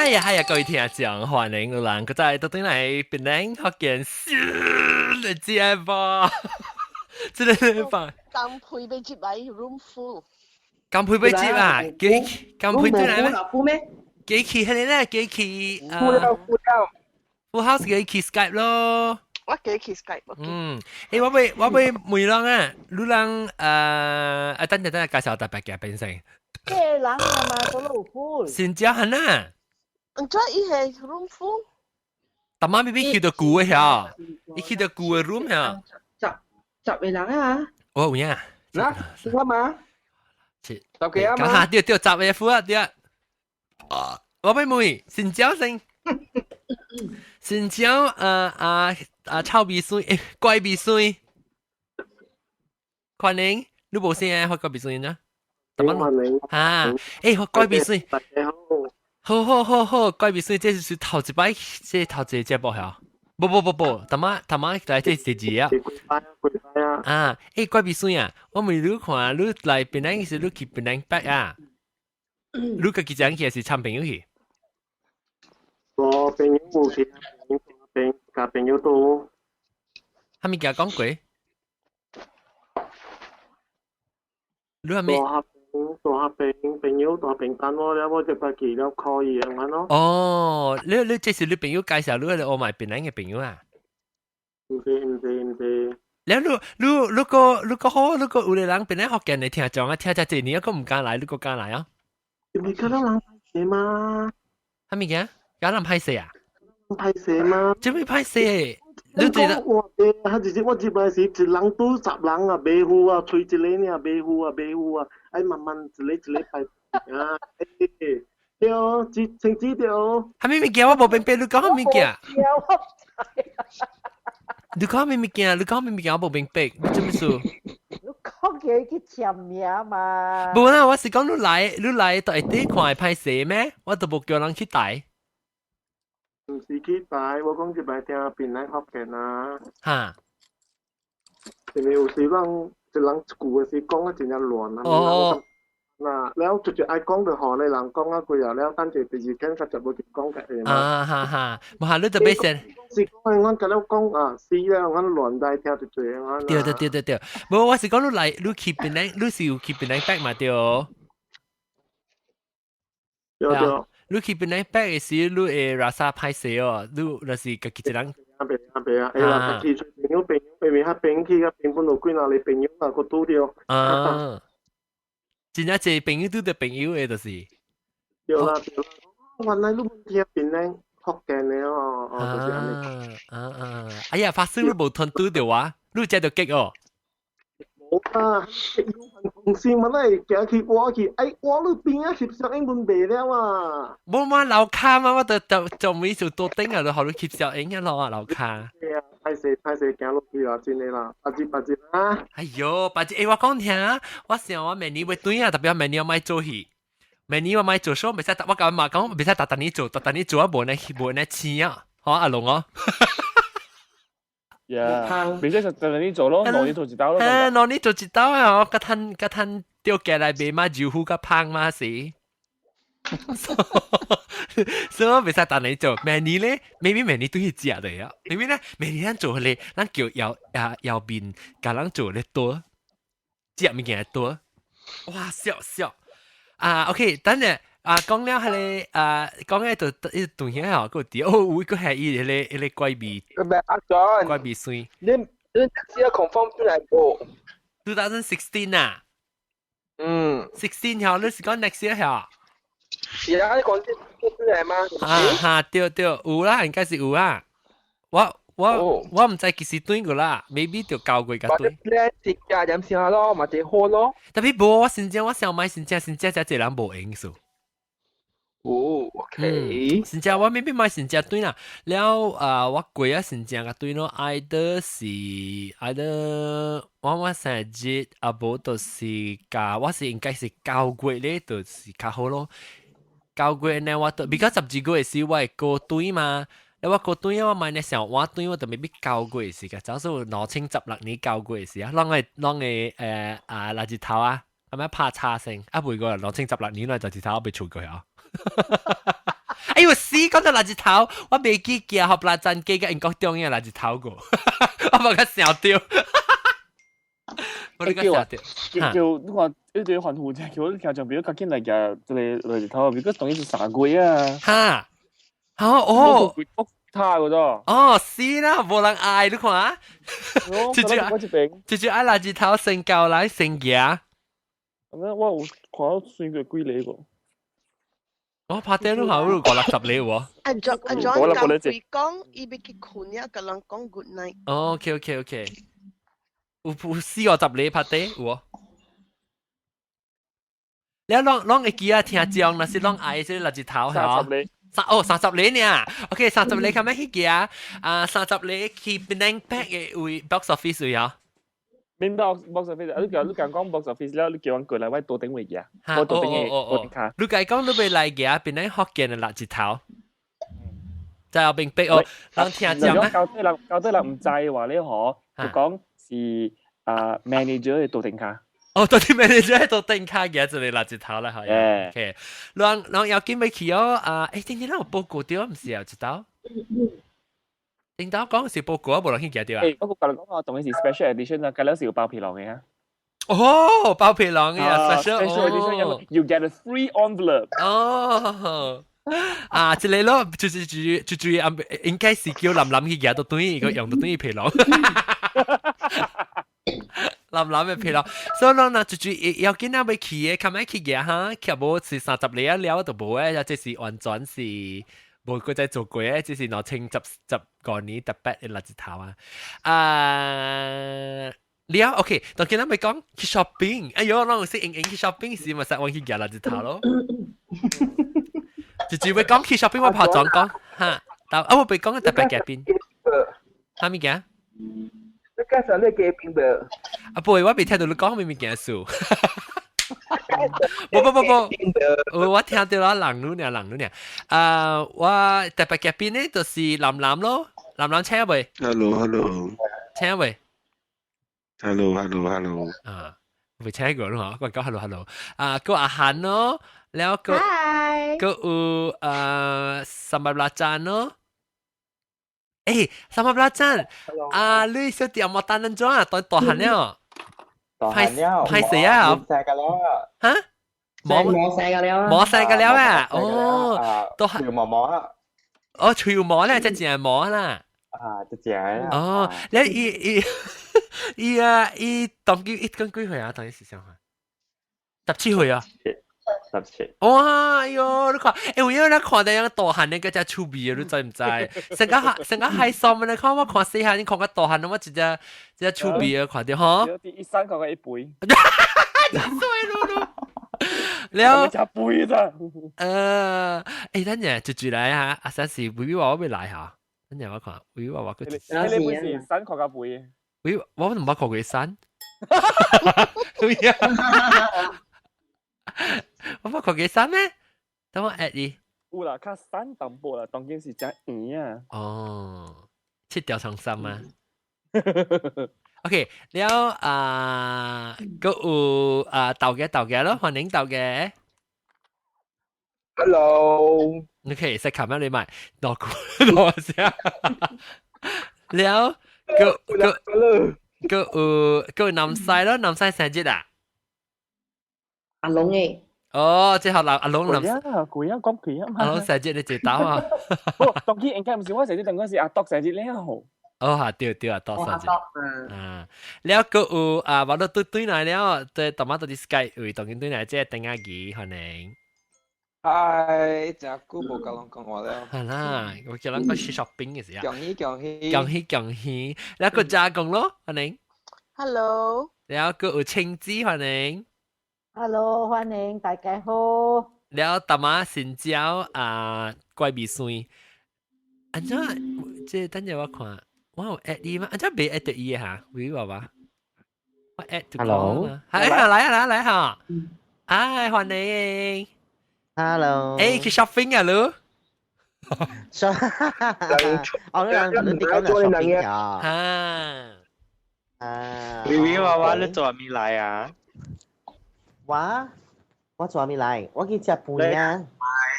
係啊係啊，各位聽眾，歡迎有人閣再倒轉來檳榔福建小的節目，這個禮拜。金配被接來 room full。金配被接啊？幾金配轉來咩？咩？幾期係你咧？幾期？ full 了 full 了。 full house 幾期 Skype 咯？我幾期 Skype。嗯，誒，我欲問人啊，你人啊，等陣等陣介紹特別嘅變成。這人啊嘛，都有 full。新疆係呐。唔知伊係 room full。大媽咪咪去到舊嘅遐，伊去到舊嘅 room 遐。十個人啊？我有影。嗱，我嘛？十十幾啊嘛？對對，十個 full 啊對。啊，我欲問，新疆先。新疆啊啊臭味水，欸，怪味水。歡迎，你無聲啊？發怪味水呢？歡迎。啊，欸，怪味水。大家好。好好好好，怪味水，這是頭一擺，這頭一個節目嚇。無無無無，頭仔頭仔來這是第二啊。啊。啊，欸，怪味水啊！我問你看，你來檳榔是你去檳榔北啊？你家己一人去還是參朋友去？我朋友有去，朋共朋友都。啥物件講過？你係咪？大學朋朋友大朋等我了，我就家己了可以咁咯。哦，你這是你朋友介紹你來學買檳榔嘅朋友啊？毋是毋是毋是。了你你你你個你個好，你個有個人檳榔福建的聽眾啊，聽遮濟年，閣毋敢來，你閣敢來啊？因為覺得人歹勢嘛。啥物件？敢人歹勢啊？歹勢嘛？做咩歹勢？你記得？我他直接我接來是一人拄十人啊，馬虎啊，吹一個爾馬虎啊，馬虎啊，愛慢慢一個一個排啊，欸，對，知清知對。啥物物件我無明白，你講啥物件？你講啥物物件？你講啥物物件我無明白，你做咩事？你講叫伊去簽名嘛？無啦，我是講你來，你來就會佇看會歹勢咩？我都無叫人去帶。毋是去帶，我講這擺聽檳榔福建啊。哈。因為有時人一人一句的時講啊，真正亂啊。哦。嗱，了直接愛講就予咧人講啊幾啊，了等者第二天較就無講個嘛。啊哈哈，無下你就欲先。是講阮甲了講啊，死了，阮亂來聽就濟啊。對對對對對，無我是講你來，你去檳榔，你是有去檳榔北嘛對？對對。你去檳榔北的時，你會 rasa 歹勢哦，你若是家己一人。啊袂啊袂啊，會啦，家己揣朋友朋友，明明較朋去較朋本有幾若個朋友啊，閣拄著。啊。真正濟朋友拄著朋友的，就是。對啦對啦，原來你們聽檳榔福建的哦，哦，就是按呢。啊啊！哎呀，發生你無通拄著我，你這就激哦。無啊，公司嘛，咱會行去挖去，哎，挖你邊仔翕相影阮袂了啊。無嘛樓跤嘛，我就就就每次桌頂啊，就予你翕相影啊咯，樓跤。對啊，歹勢歹勢行落去啦，真的啦，別日別日啊。哎喲，別日，欸，我講聽啊，我想我明年欲轉啊，特別明年我莫做戲，明年我莫做 show，袂使，我共媽講袂使逐逐年做，逐逐年做啊，無呢無呢錢啊，好阿龍哦。呀，袂使逐逐年做咯，兩年做一道咯。啊，兩年做一道啊，我較趁較趁釣起來賣嘛，豆腐較芳嘛是。所以我袂使逐年做，明年咧，明明明年都去食的啊，明明咧，明年咱做咧，咱叫搖啊搖麵，共人做咧多，食物件多，哇，笑笑啊，OK，等陣啊，講了彼个啊，講咧就伊段遐吼，閣有佇哦，有一個係伊彼个彼个怪味，阿 John，怪味酸。你知啊 confirm 轉來無？ 2016啊？嗯。 16吼，你是講 next year 吼？是啊，你講這轉來嗎？啊哈，對對，有啦，應該是有啊。我我毋知幾時轉過啦，maybe 就9月共轉。咧是加點先咯，嘛這好咯。特別無，我真正我想買真正真正遮濟人無閒數。哦，OK。真正我 maybe 買真正轉啦，了啊，我過啊真正共轉咯，either 是 either 我生日啊，無就是加，我是應該是9月咧，就是較好咯。九月呢，我都比較12月時我會過轉嘛。你我過轉我買呢上換轉，我就 maybe 九月時個，早數2016年9月時啊，攏會攏會啊垃圾頭啊，咁樣拍叉聲，啊每個2016年來就日頭未出過啊。哎呦死，講到垃圾頭，我未記行合拉贊機嘅英國中嘅垃圾頭個，我把佢笑掉。我你個笑掉。叫叫你看一堆歡呼者，叫我聽眾朋友趕緊來行這個垃圾頭，如果當然是三個啊。哈，好哦。他嗰度。哦，是啦，無人愛你看啊。直接直接愛垃圾頭先交來先行。咁樣我有看到算過幾個個。我拍電腦下有五六十個喎。阿 John 阿 John 剛會講，伊欲去睏了，共人講 good night。哦，OK，有四五十個拍地有無？你攏攏會記啊？聽講，若是攏愛這個垃圾頭三十個。三哦三十個呢？OK，三十個較咩去記啊？啊，三十個去 Penang Pack 嘅位 box office 位啊？免 box box office，你叫你講講 box office 了，你叫阮過來，我桌頂位行，我桌頂嘅桌頂卡。你家講你欲來行檳城福建的垃圾頭，在後邊逼哦，人聽講啊。交對人交對人毋知的話咧，嗬，就講是啊 manager 的桌頂卡。哦，到底 manager 桌頂卡行一个垃圾頭啦，係。OK，人人要緊欲去哦，啊，欸，頂頂咱有報告對，毋是啊，一道。頂頭講是報告啊，無人去行對啊。欸，我共你講啊，當然是 special edition 啊，計了是有包皮囊的啊。哦，包皮囊的啊，special edition，you get a free envelope。哦，啊，這個咯，就是就就就應該是叫林林去行到對，個用到對皮囊。林林的皮囊，所以講呢，就就要緊仔欲去的，較欲去行哈，去無是三十里啊了就無誒，這是完全是。無閣再做過誒，這是2015年特別的垃圾頭啊！啊，了 OK，當今仔欲講去 shopping，哎喲，攏有識用用去 shopping 時，咪實往去行垃圾頭咯。就只會講去 shopping，我拍轉講哈，但啊我袂講特別夾邊，啥物件？你介紹你嘉賓無？啊不會，我未聽到你講咩物件事。無無無無，我聽到啦，人女爾，人女爾。啊，我特別嘉賓呢，就是林林咯，林林請未？Hello，Hello。請未？Hello，Hello，Hello。啊，未請過咯，我講 Hello，Hello。啊，個阿韓咯，了個個有啊，三百拉贊咯。欸，三百拉贊，啊，你小弟有冇單人裝啊？當大漢了。大漢了，歹勢啊！磨晒個了。哈？磨磨晒個了。磨晒個了啊！哦，都係磨磨啊。哦，喙磨咧，即正磨啦。啊，這正啦。哦，你伊伊伊啊，伊當今伊講幾歲啊？當時想下，17歲啊。 17。哇！哎喲，你看，欸，有影咱看到樣大漢那個只趣味，你知毋知？成個成個害羞嘛？你看我看細漢，你看個大漢，我一隻一隻趣味啊，看到吼。一三個一杯。真衰嚕嚕。了。食杯咋？欸，等陣就住來哈，阿三是微微娃娃欲來哈，等陣我看微微娃娃個。你杯是三個個杯。微我毋捌看過山。我捌看過山咩？等我 add 伊。有啦，較瘦淡薄啦，當今是誠圓啊。哦，七條長衫啊。OK，了啊，閣有啊，豆嘅豆嘅咯，歡迎豆嘅。 Hello。你可以識琴日你買攞過攞聲。了，閣閣閣有閣有南西咯，南西生日啊。阿龍誒。哦，這學阿阿龍南西。貴啊，講貴啊嘛。阿龍生日你一刀啊。不，當今應該毋是我生日，當今是阿篤生日了。哦，哈，對對，阿篤生日。啊，了閣有啊，我都對對來了，對，大媽到啲 Skype 位當今對來，這鄧阿儀歡迎。嗨，真久無共人講話了。係啦，我叫人講去 shopping 嘅時候。恭喜恭喜！恭喜恭喜！了閣加工咯，歡迎。 Hello。了閣有青子歡迎。 Hello，歡迎大家好。了大媽新椒啊，怪味酸。按怎？這等陣我看，我有 add 伊嗎？按怎未 add 到伊哈？喂爸爸，我 add 到 Hello，係啊，來啊來來哈！哎，歡迎。 Hello。欸，去 shopping 啊，你？哦，你你講 shopping 啊？啊。啊。微微娃娃，你做咩來啊？我我做咩來？我去食飯啊。買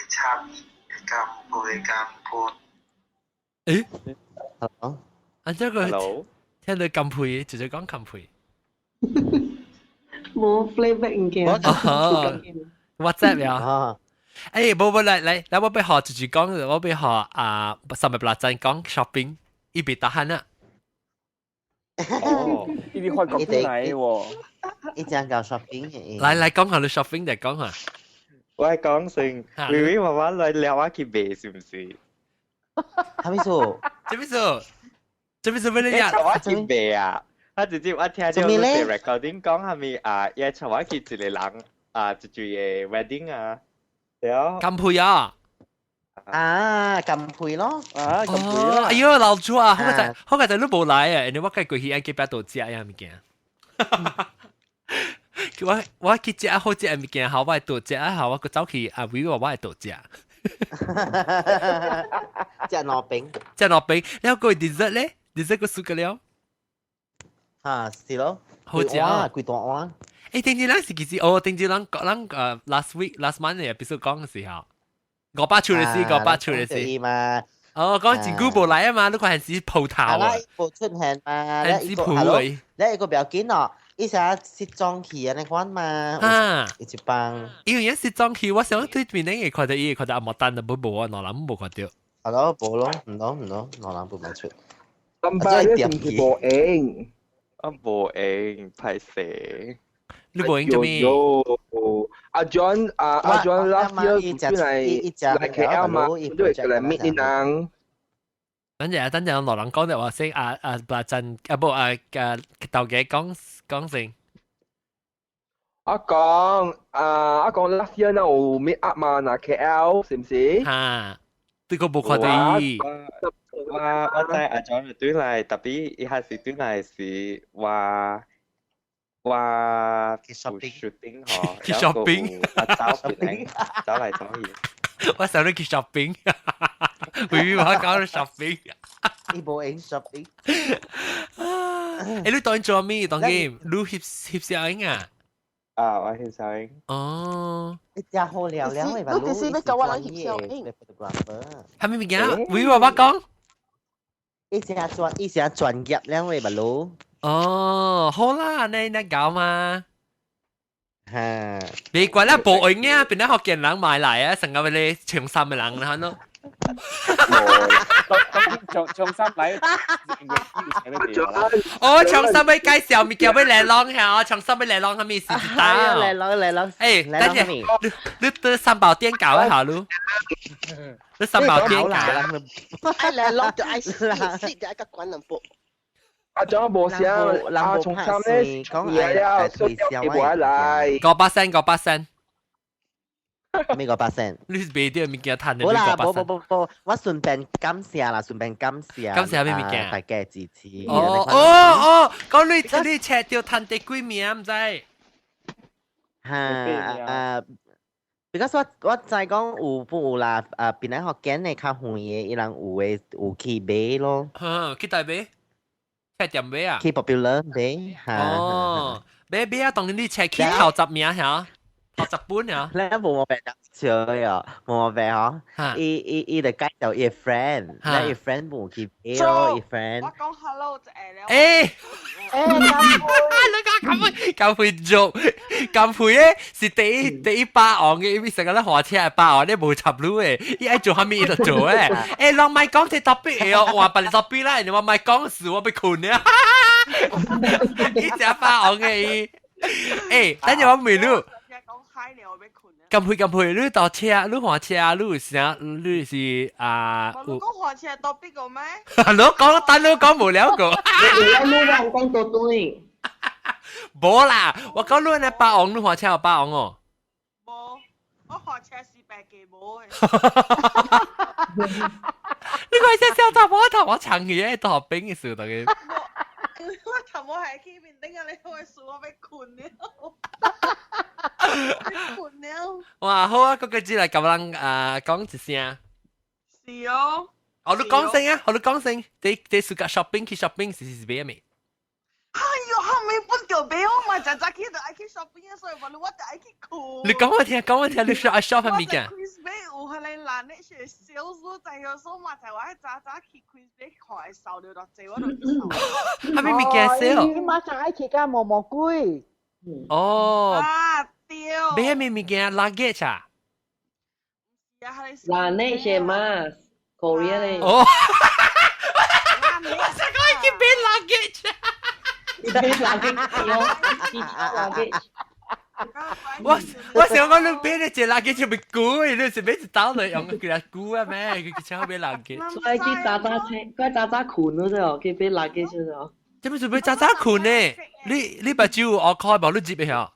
茶乾杯乾杯。誒，Hello，啊這個聽到乾杯，直接講乾杯。冇 playback 唔見。 WhatsApp 呀。誒，無無來來，來我欲學就是講，我欲學啊，三百八陣講 shopping，伊別打鼾啊。哦，呢啲開國嚟喎。伊正搞 shopping 嘅。來來講下你 shopping 就講下。我係講成，微微媽媽來撩我去買是唔是？啥物事？啥物事？啥物事俾你呀？我去買啊！我直接我聽到你 recording 講係咪啊？伊帶我去一個人啊，一對嘅 wedding 啊，對啊。乾杯啊！啊，乾杯咯！啊，乾杯啦！哎喲，老朱啊，好個仔，好個仔你無來啊！你我計過去愛去邊度食呀物件？我去食好食嘅物件，好我會多食啊，好我閣走去啊，為我我會多食。食糯餅，食糯餅，了個 dessert 咧，dessert 個輸個了。嚇，是咯，好食啊，幾大碗。誒，頂次咱是其實哦，頂次咱咱last week last month 嘅 episode 講嘅時候，500出嚟先，500出嚟先。嘛。哦，講真久無來啊嘛，你看係是葡萄啊。無出現嘛，係是葡萄。你一個不要緊哦，伊成失蹤去啊，你看嘛，啊，一幫。因為一失蹤去，我想對面那個看到伊，看到阿莫丹都無啊，兩人無看到。係咯，無咯，唔咯唔咯，兩人無冇出。咁擺你是唔是無閒？啊，無閒，歹勢。你無閒做咩？阿 John 啊，阿 John last year 轉來來 KL 嘛，都會過來 meet 你人。等陣等陣，羅人講就話先，阿阿白陣啊，無啊啊，頭家講講先。我講啊，我講 last year 那有 meet up 嘛，那 KL 是唔是？嚇，對個無看到伊。我知阿 John 對來，特別伊還是對來是話。我去 shopping 嗬，去 shopping，走邊走嚟走去。我想你去 shopping，微微我講 shopping，伊無閒 shopping。誒，你當做咩？當佢你翕翕相啊？啊，我翕相。哦。你真好聊聊嘅，你其實欲教我人翕相。係咪物件？微微我講。伊真專，伊真專業兩位吧，佬。哦，好啦，你你搞嘛？嚇！別怪啦，無用啊，變咗福建人買來啊，成個你長衫嘅人啦，喏。長長衫來，哦，長衫欲介紹物件欲來啷下，長衫欲來啷，啥物事？來啷來啷。誒，等陣，你你到三寶店搞一下嚕。你三寶店搞。愛來啷就愛死，死就愛甲關兩步。阿張無聲，阿從三咧講嘢了，所以伊無愛來。500仙，500仙。咩500仙？你是賣啲物件趁的？無啦，無無無無，我順便感謝啦，順便感謝。感謝咩物件？大家支持。哦哦哦，講你你切掉趁第幾名毋知？嚇啊！because 我我知講有不有啦，啊，檳榔福建的較遠的，伊人有的有去買咯。哼，去佗買？去店買啊？去 Popular 買。哦，買買啊！當然你切去頭十名嚇。頭十本啊！你無毛病笑呀，無毛病嗬。伊伊伊就介紹伊 friend，你伊 friend 無去買咯，伊 friend。我講 hello 就會了。誒誒，乾杯！你講乾杯，乾杯做，乾杯咧是第一霸王嘅，因為成個咧火車係霸王，你無插路嘅，伊愛做啥物伊就做誒。誒，人莫講這 topic 的哦，換別 topic 啦，你話莫講事，我欲睏了。伊真霸王嘅伊。誒，等陣我問你。乾杯乾杯！你搭車，你換車，你有啥？你是啊？你講換車 topic 個咩？你講，等你講無了個。你你講多對。無啦，我講你那霸王，你換車有霸王哦。無，我換車是白雞無的。你看這小頭毛頭，我長期喺大學兵嘅時候，大家。我頭毛係去面頂啊！你我數我欲睏了。睏了。哇，好啊，嗰個字來共人啊講一聲。是哦。哦，你講聲啊，哦，你講聲，你你暑假 shopping 去 shopping 是是買咩？哎喲，後面不就買我嘛，早早去就愛去 shopping，所以我我就愛去睏。你講我聽，講我聽，你說愛 shop 咩物件？ Chris 買有彼個藍的雪 sales 咯，就係所嘛，就係我早早去 Queens 看會掃了偌濟，我就去掃。係咪物件 sale？你馬上愛去甲毛毛鬼。哦。啊對。買咩物件？luggage 啊？嗱，那些嘛，Korea 咧。哦。我想講去買 luggage。你買 luggage 哦，你 luggage。我想講你買你隻 luggage 就咪貴，你是買一兜來用佢來估啊咩？佢請買 luggage。所以去早早請，佢早早睏咯，啫哦，去買 luggage 啫。做咩做咩早早睏呢？你把酒我開無你接嘅嚇？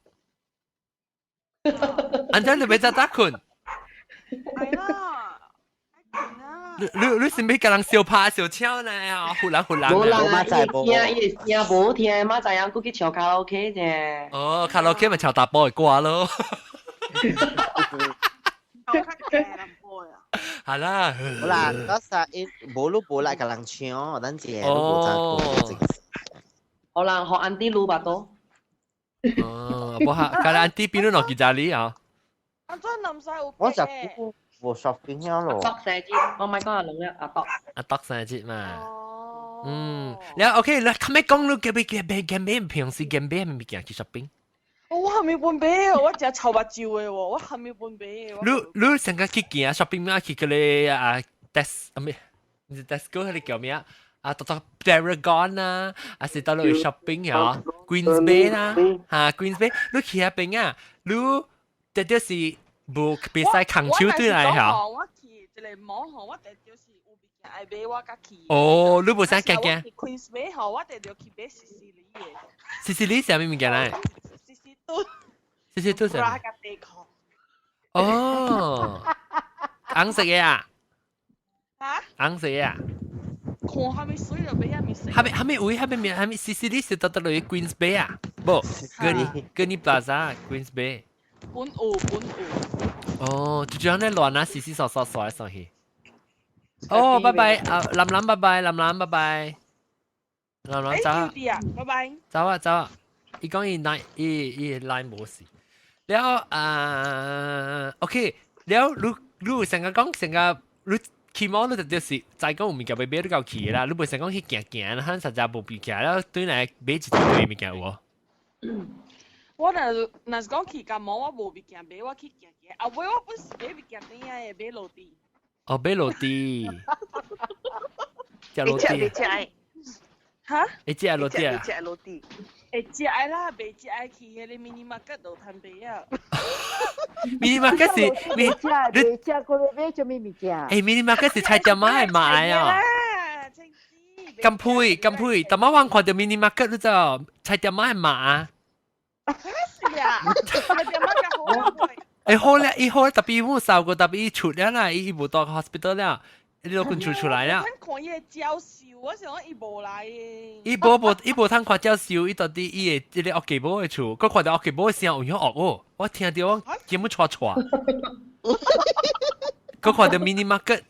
安怎你買早早睏？係啦。你是欲共人相拍相搶呢？啊，忽然忽然。無啦，伊聽無聽，嘛知影閣去唱卡拉 OK 啫。哦，卡拉 OK 咪唱大波的歌咯。係啦。好啦，嗰時伊無你無來共人唱，等者你無知。好啦，學安迪滷巴多。哦，無哈，共安迪變咗落幾扎里啊？安怎林西有？我就無 shopping 了咯。阿篤生節，我咪講阿龍咧，阿篤。阿篤生節嘛。嗯，然後 OK，你後尾講你叫咩叫咩叫咩平時叫咩物件去 shopping？我還沒本買，我食臭目睭的喎，我還沒本買。你成日去行 shopping 嘛？去嗰個啊 Des 啊咩？唔是 Tesco 係叫咩啊？啊，到到 Paragon 啊，啊是到落去 shopping 啊，Queens Bay 啦，嚇 Queens Bay，你去嗰邊啊，你特別是無袂使空手對來嚇。我去一個網吼，我特就是有物件愛買，我才去。哦，你無使行行。 Queens Bay 吼，我特著去買西西里的。西西里是啥物物件來？西西都。西西都啥？哦，紅色的啊？嚇？紅色的啊？看蝦米水就買蝦米水。蝦米蝦米位蝦米名蝦米西西里是到到落去 Queens Bay 啊？無，Gurney Plaza Queens Bay。本有本有。哦，就這樣咧亂啊，死死索索索來索去。哦，拜拜，啊，林林拜拜，林林拜拜，林林走啊，拜拜。走啊走啊，伊講伊 line 伊伊 line 無事。了啊，OK，了你成日講成日你起碼你就就是再講有物件欲買你夠去啦，你袂成講去行行，咱實在無物件了，對來買一堆物件有無？我若若是講去感冒，我無物件買，我去行行。後尾我本是買物件，等下會買落地。哦，買落地。食落地。哈？會食落地啊？食落地。會食的啦，袂食的去彼個 mini market 度攤賣啊。 mini market 是你袂食，過來買啥物物件？欸，mini market 是菜店仔的買啊。咁配咁配，但我看到 mini market 你知道菜店仔的買。是啊，菜店仔較好啊。欸好咧，伊好特別冇掃過，特別伊出了啦，伊無到 hospital 了，伊都滾出出來了。看伊的嬌瘦，我想講伊無來的。伊無無伊無通看嬌瘦，伊到底伊的這個屋企母的厝，閣看到屋企母的聲有影惡哦，我聽到我根本錯錯。閣看到 mini market，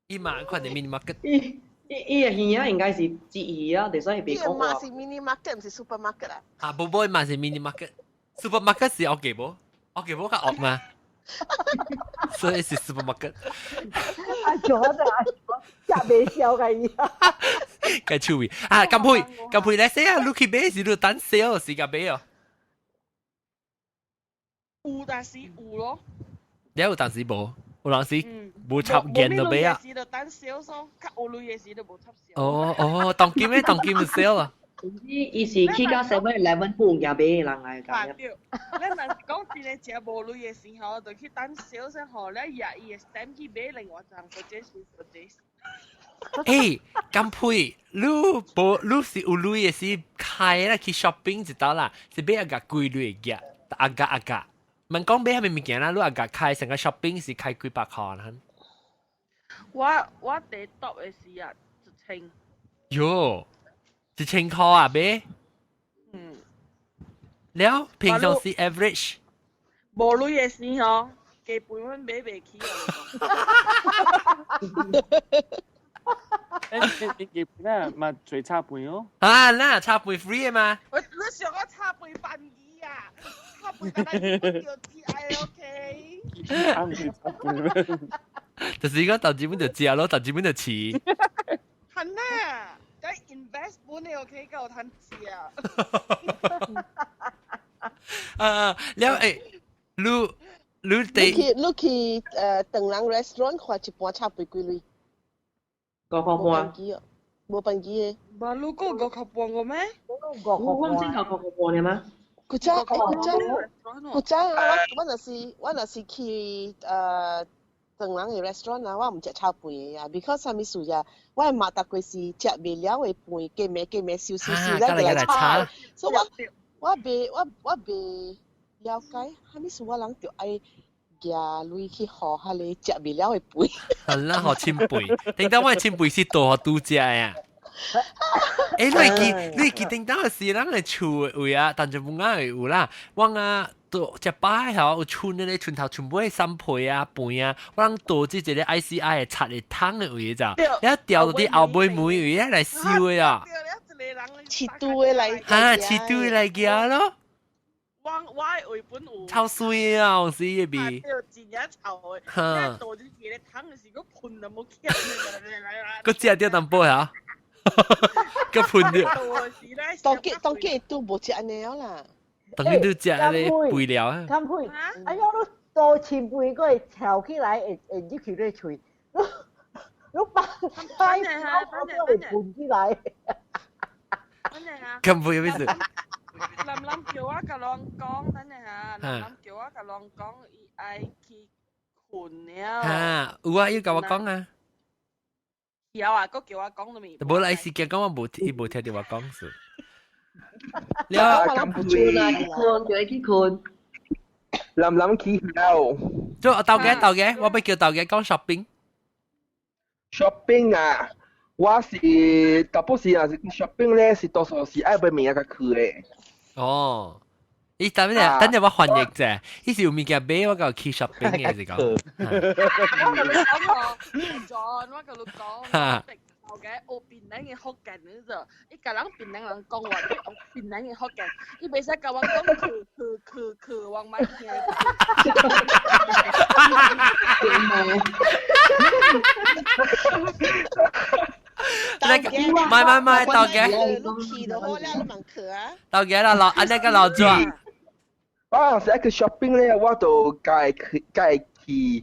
伊嘛看到 mini market。伊伊的耳仔應該是鯽魚啊，所以袂講話。嘛是 mini market，毋是 supermarket 啊。啊，無無嘛是 mini market，supermarket 是屋企母，屋企母較惡嘛。所以是 supermarket。阿左就阿左，食袂消個伊。該趣味啊！金佩金佩，你寫啊，你去買是你等 sale 時間買哦。有但是有咯。你有當時無，有當時無插煙就買啊。時就等 sale 咯，較有鐳的時就無插 sale。哦哦，當今咩當今有 sale 啊？伊是去到 7-Eleven 不用買的人來㗎。對，你若是講真的食無鐳的時候，就去等 sale 先吼，你壓伊的 stamp 去買另外一項，或者是或者是。欸，金佩，你無你是有鐳的時開啦去 shopping 就得啦，是買一個幾鐳的嘅，阿個阿個。問講買啥物物件啦，你阿個開成個 shopping 是開幾百塊啦。我第 top 的時啊，1000。喲，1000塊啊，買？嗯。了，平常時 average。無鐳的時吼，基本阮買袂起啊。欸，你基本啊，嘛做插飯哦。啊，那插飯 free 的嘛？我你想我插飯翻魚啊？插飯敢若叫 T I O K。啱住插飯。就是講頭前本就食咯，頭前本就飼。係啊，在 invest 本你 OK 夠趁食。啊，了誒，你你你哋去你去唐人 restaurant 看一盤炒飯幾鐳？五塊無半分。機哦，無分機的。無你講五塊半個咩？五我唔知五塊半的嗎？古早古早古早啊！我若是去唐人的 restaurant 啊，我毋食炒飯的啊，because 啥物事呀？我的媽逐過是食袂了的飯，加糜加糜燒燒燒，咱就來炒。所以我我袂我我袂了解，啥物事我人就愛舉鐳去予彼个食袂了的飯。係啦，予親輩，頂當我的親輩是倒予拄食的啊。欸，你會記頂當時咱的厝的位啊，但就無愛有啦。我啊，倒食飽吼，有村的咧，村頭全部的三皮啊、飯啊，我人倒這一个 ICI 的插的桶的位咋，了掉到佇後尾門位來收的啊。飼豬的來，哈，飼豬的來夾咯。我我的位本有。臭水啊，有時的味。對，真正臭的。哈。倒這一个桶的時，閣噴都無起。閣食著淡薄啊。閣噴著。當今當今都無食按呢啦。當今都食按呢肥料啊。甘佩，哎呀，你多前輩閣會跳起來，會會入去你喙，你你放開手都會噴起來。甘佩有咩事？林林叫我共人講，等陣下，林林叫我共人講，伊愛去睏了。哈，有啊，伊共我講啊。有啊，閣叫我講都未。無啦，伊是驚講我無，伊無聽著我講事。了，甘佩啦，去睏，叫伊去睏。林林起了。做豆家豆家，我欲叫豆家講 shopping。 shopping 啊，我是大部時若是 shopping 咧，是多數是愛買物件較去的。哦，伊等陣等陣我翻譯者，伊是有物件買，我就去 shopping 嘅是講。我共你講哦，我共你講，頭家學檳榔的福建，你知？伊共人檳榔人講話，伊學檳榔的福建，伊袂使共我講去去去去，我莫聽。買買買，豆家。你去就好了，你問去啊。豆家啦，老按呢個老做。我若是愛去 shopping 咧，我就家去家去。咩？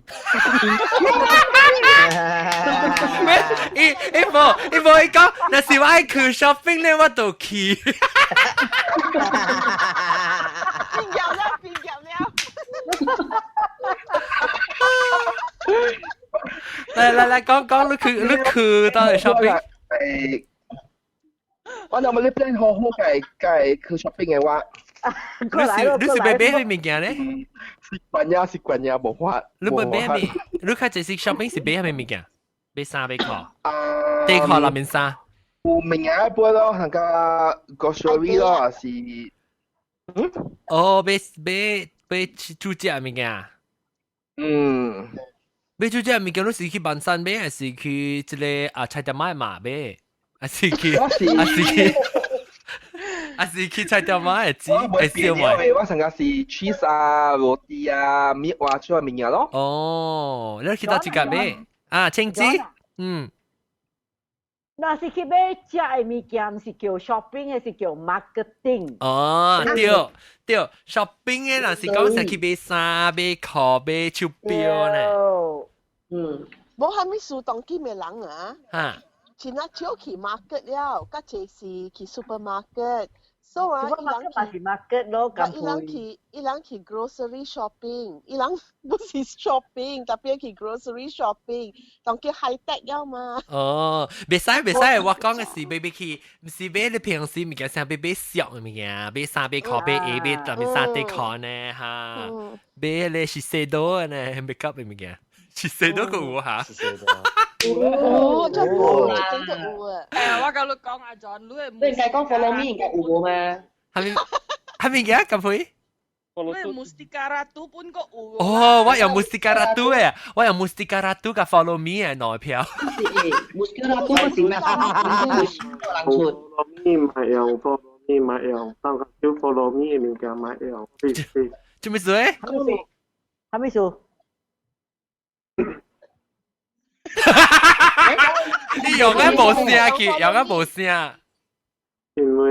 伊伊無伊無伊講，若是我愛去 shopping 咧，我就去。變夾了，變夾了。來來來，講講你去你去到底 shopping？誒，我若無你 plan 好好家家去 shopping 的話。你是你是欲買啥物件咧？習慣呀，習慣呀，無法。你欲買啥物？你較濟是 shopping 是買啥物件？買衫買褲？底褲內面衫。有物件買咯，那個 grocery 咯，還是嗯？哦，買買買煮食物件。嗯。買煮食物件，你是去萬山買，還是去這个啊菜店買嘛買？還是去？還是去？還是去菜店買的煮，會燒賣。我上個是 cheese 啊、羅蒂啊、米啊，這種物件咯。哦，你去到這個買啊？青子，嗯。若是去買食的物件，毋是叫 shopping，的是叫 marketing。哦，對對，shopping 的若是講是去買衫、買褲、買手錶呢。嗯，無啥物事當今的人啊。哈。真啊少去 market 了，較濟是去 supermarket。所以啊，伊人去 market 咯，伊人去伊人去 grocery shopping，伊人不是 shopping，特別去 grocery shopping，當叫 high tech 了嘛。哦，袂使袂使，我講的是買買去，毋是買你平時物件，是買買俗的物件，買衫買褲買鞋買特別衫底褲呢哈，買彼個是西多的呢，make up 的物件，是西多個有哈。有，真有，真的有啊！誒，我共你講阿 John，你你應該講 follow me 應該有無嘛？係咪係咪嘅咁肥？你 Mustika Ratu 本個有。哦，我有 Mustika Ratu 嘅，我有 Mustika Ratu 佮 follow me 嘅內票。 Mustika Ratu 是咩？人出。 Follow me 買用，follow me 買用，當個叫 follow me 嘅物件買用，做咩事咧？啥物事？你用緊無聲去，用緊無聲。因為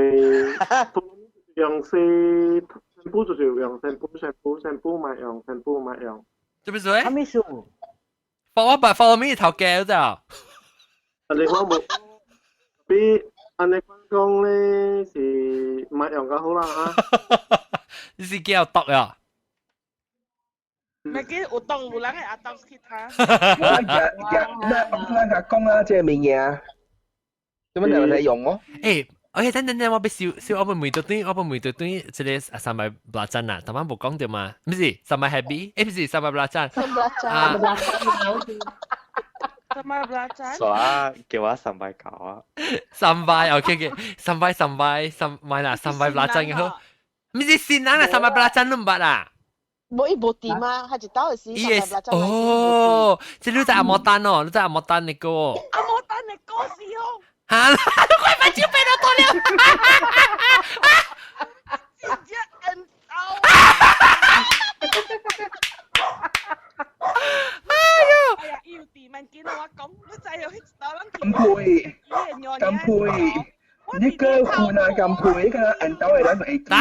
用是 shampoo 就是用 shampoo shampoo shampoo 咪用 shampoo 咪用。做咩事？咩事？放我白放我面頭鏡就。啊！你講冇比按你講咧是咪用較好啦嚇。你是叫毒呀？咪記有毒有人會阿當去他。我日日我我講啊，這個物件，做乜你嚟用哦？誒，OK，等等等，我欲燒燒，我欲問到對，我欲問到對，這個 sambal belacan 啊，頭先無講到嘛？毋是 sambal happy，誒，毋是 sambal belacan。 Sambal belacan。 Sambal belacan。傻叫我三擺搞啊！ Sambal OK OK，sambal sambal sambal 啦，sambal belacan 嘅好，毋是新人啦，sambal belacan 你毋捌啊？無伊無甜啊，佢一兜是伊個哦，這你在阿摩丹哦，你在阿摩丹的歌。阿摩丹的歌是哦。哈，你快把酒杯都倒了。直接摁到。哎呦！哎呀，伊有甜，萬見我講，你知有彼一兜人。金配，金配，你個款啊金配，個按兜的咱會記等，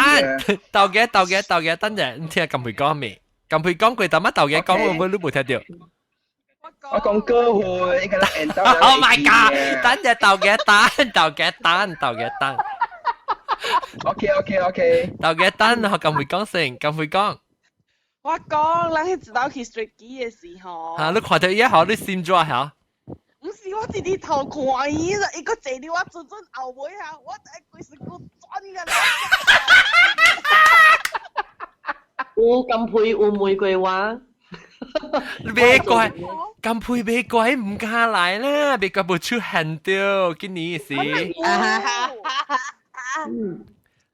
豆嘅豆嘅豆嘅，等陣你聽金培講未？金培講過，但乜豆嘅講會唔會你無聽到？我講歌會，個按兜。 Oh my god！等陣豆嘅等，豆嘅等，豆嘅等。 OK。豆嘅等，學金培講先，金培講。我講，咱彼一兜去雪機的時候。嚇！你看到伊下，你心怎嚇？毋是我直直頭看伊啦，伊閣坐佇我準準後尾啊，我會規身軀轉㗎啦。有金佩有玫瑰花。別怪，金佩別怪，毋敢來啦，別怪無出現到，今年是。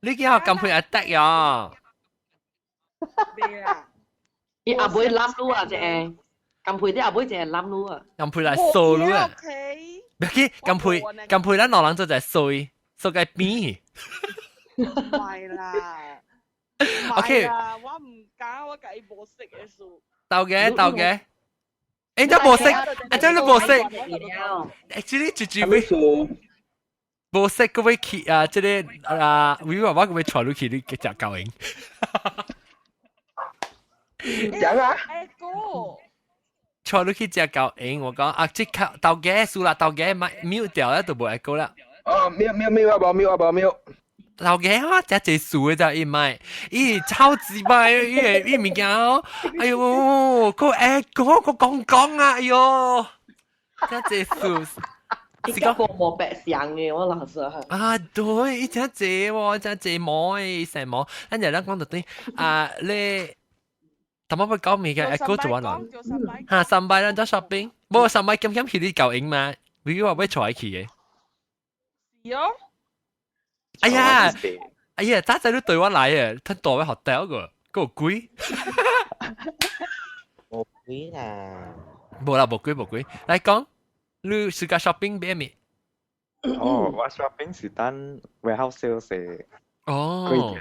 你叫金佩阿得呀？伊阿妹攬你啊，這金佩啲阿妹淨係攬你啊。金佩來掃你啊！別去金佩，金佩咱兩人做就係掃，掃個邊。唔係啦。 OK。我毋敢，我共伊無識的事。豆嘅豆嘅，誒，你無識，啊，真你無識。誒，這裡一句咩？無識個欲去啊！這個啊，為話我個欲帶你去你食狗營。講啊！帶你去食狗營，我講啊，即刻豆嘅輸啦，豆嘅咪 mute 掉啦，就無愛過啦。哦，mute mute mute 啊，無 mute 啊，無 mute。老家我食濟數的咋伊買，伊超級買，伊個伊物件哦，哎喲，個會個個講講啊，哎喲，食濟數。是講無白相嘅，我老實。啊，對，伊真濟喎，真濟毛的，成毛。咱就咱講到對，啊，你，頭先要講物件，會做完啦。哈，三擺咱做 shopping，無三擺兼兼去你舊營嘛，你話欲帶去的。是哦。哎呀，哎呀，早知你對我來啊，他帶我學掉個，個鬼。無鬼啦。無啦，無鬼無鬼。來講，你暑假 shopping 買咩？哦，我 shopping 是等 warehouse sale 時。哦。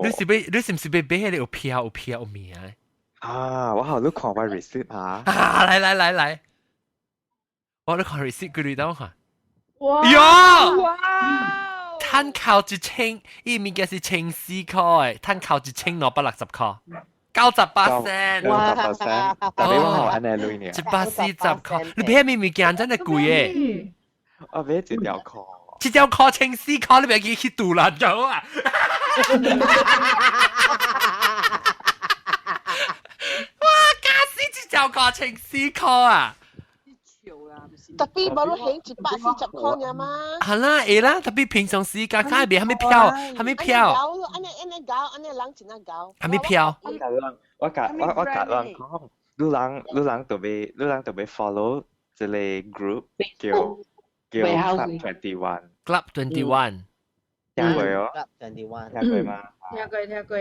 你是欲，你是毋是欲買彼个有票有票有名的？啊，我好你看我 receipt 啊。啊，來來來來，我你看 receipt 幾鐳等我看。哇！喲！哇！趁扣一千，伊物件是1400塊，趁扣1260塊，98%。 98%，特別我好按呢鐳呢。 140塊，你買咩物件真係貴嘅？我買一條褲。一條褲1400塊，你別記去賭爛咗啊！哇！假死一條褲1400塊啊！特別無你還140塊爾嗎？係啦，會啦，特別平常時間較袂蝦米票，蝦米票。按呢按呢搞，按呢人真正搞。蝦米票？我共我我共人講，你人特別 follow 一個 group 叫叫 Club 21。 Club 21。聽過哦？Club 21。聽過嗎？聽過聽過。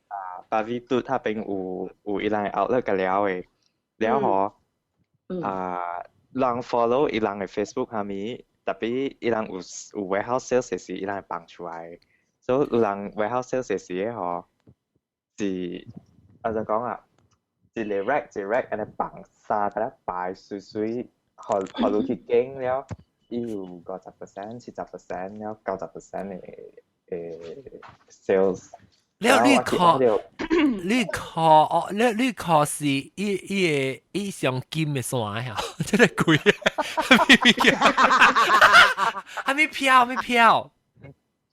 啊，巴比杜那邊有有伊人 outlet 個了的，了吼啊。人 follow 伊人的 Facebook 下面，特別伊人有有 warehouse sales 時，伊人會放出來。所以有人 warehouse sales 時的吼，是按怎講啊？一個 rack 一個 rack 按呢放衫，共咧擺媠媠，學學你去經了，伊有50%、70%了90% 的 sales。了你看，你看哦，你看是伊伊個伊上金的線呀，真係貴啊！還沒票，還沒票，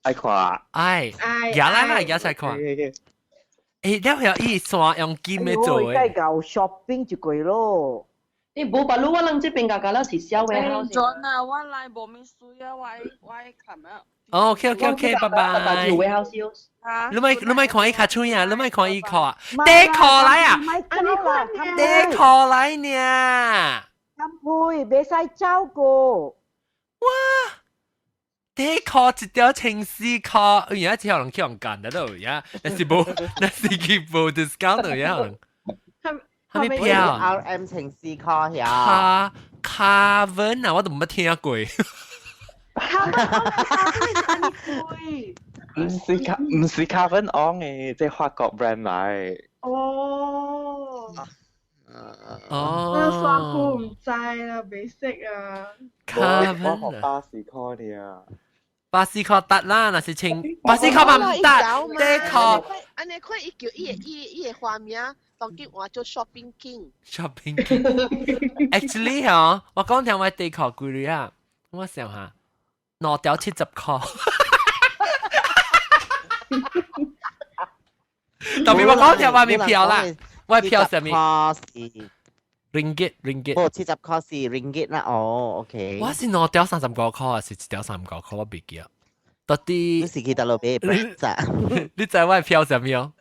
愛看，愛，夾來啦，夾出來看。欸，了後伊線用金的做的。該搞 shopping 就貴咯。你無把路我人這邊家家了是小的。準啊，我來無咪水啊，我看啊。哦，OK，拜拜。你咪你咪看伊卡喙啊，你咪看伊看啊，底褲來啊，底褲來呢。咁配，袂使走過。哇！底褲一條14塊，哎呀，這可能去人幹得到呀，那是無，那是去無 discount 的呀。係咪票？RM 14塊呀。卡卡文啊，我都冇聽過。卡文貴。唔是卡文昂嘅，即係法國 brand 嚟。哦。哦。那衫褲唔知啦，未識啊。卡文我學84塊呢。84塊得啦，若是穿84塊嘛唔得，底褲。按呢看伊叫伊個伊伊個花名，當今換做 Shopping King。 Shopping King。Actually 嗬，我講聽我底褲幾鐳啊？我想下，2條70塊。特別我講聽外面票啦，我票上面。Ringgit ringgit，哦，70塊是 ringgit 啦，哦，OK。我是2條35塊，還是1條35塊？我袂記啊。到底你是去佗落買的？你知我票啥物哦？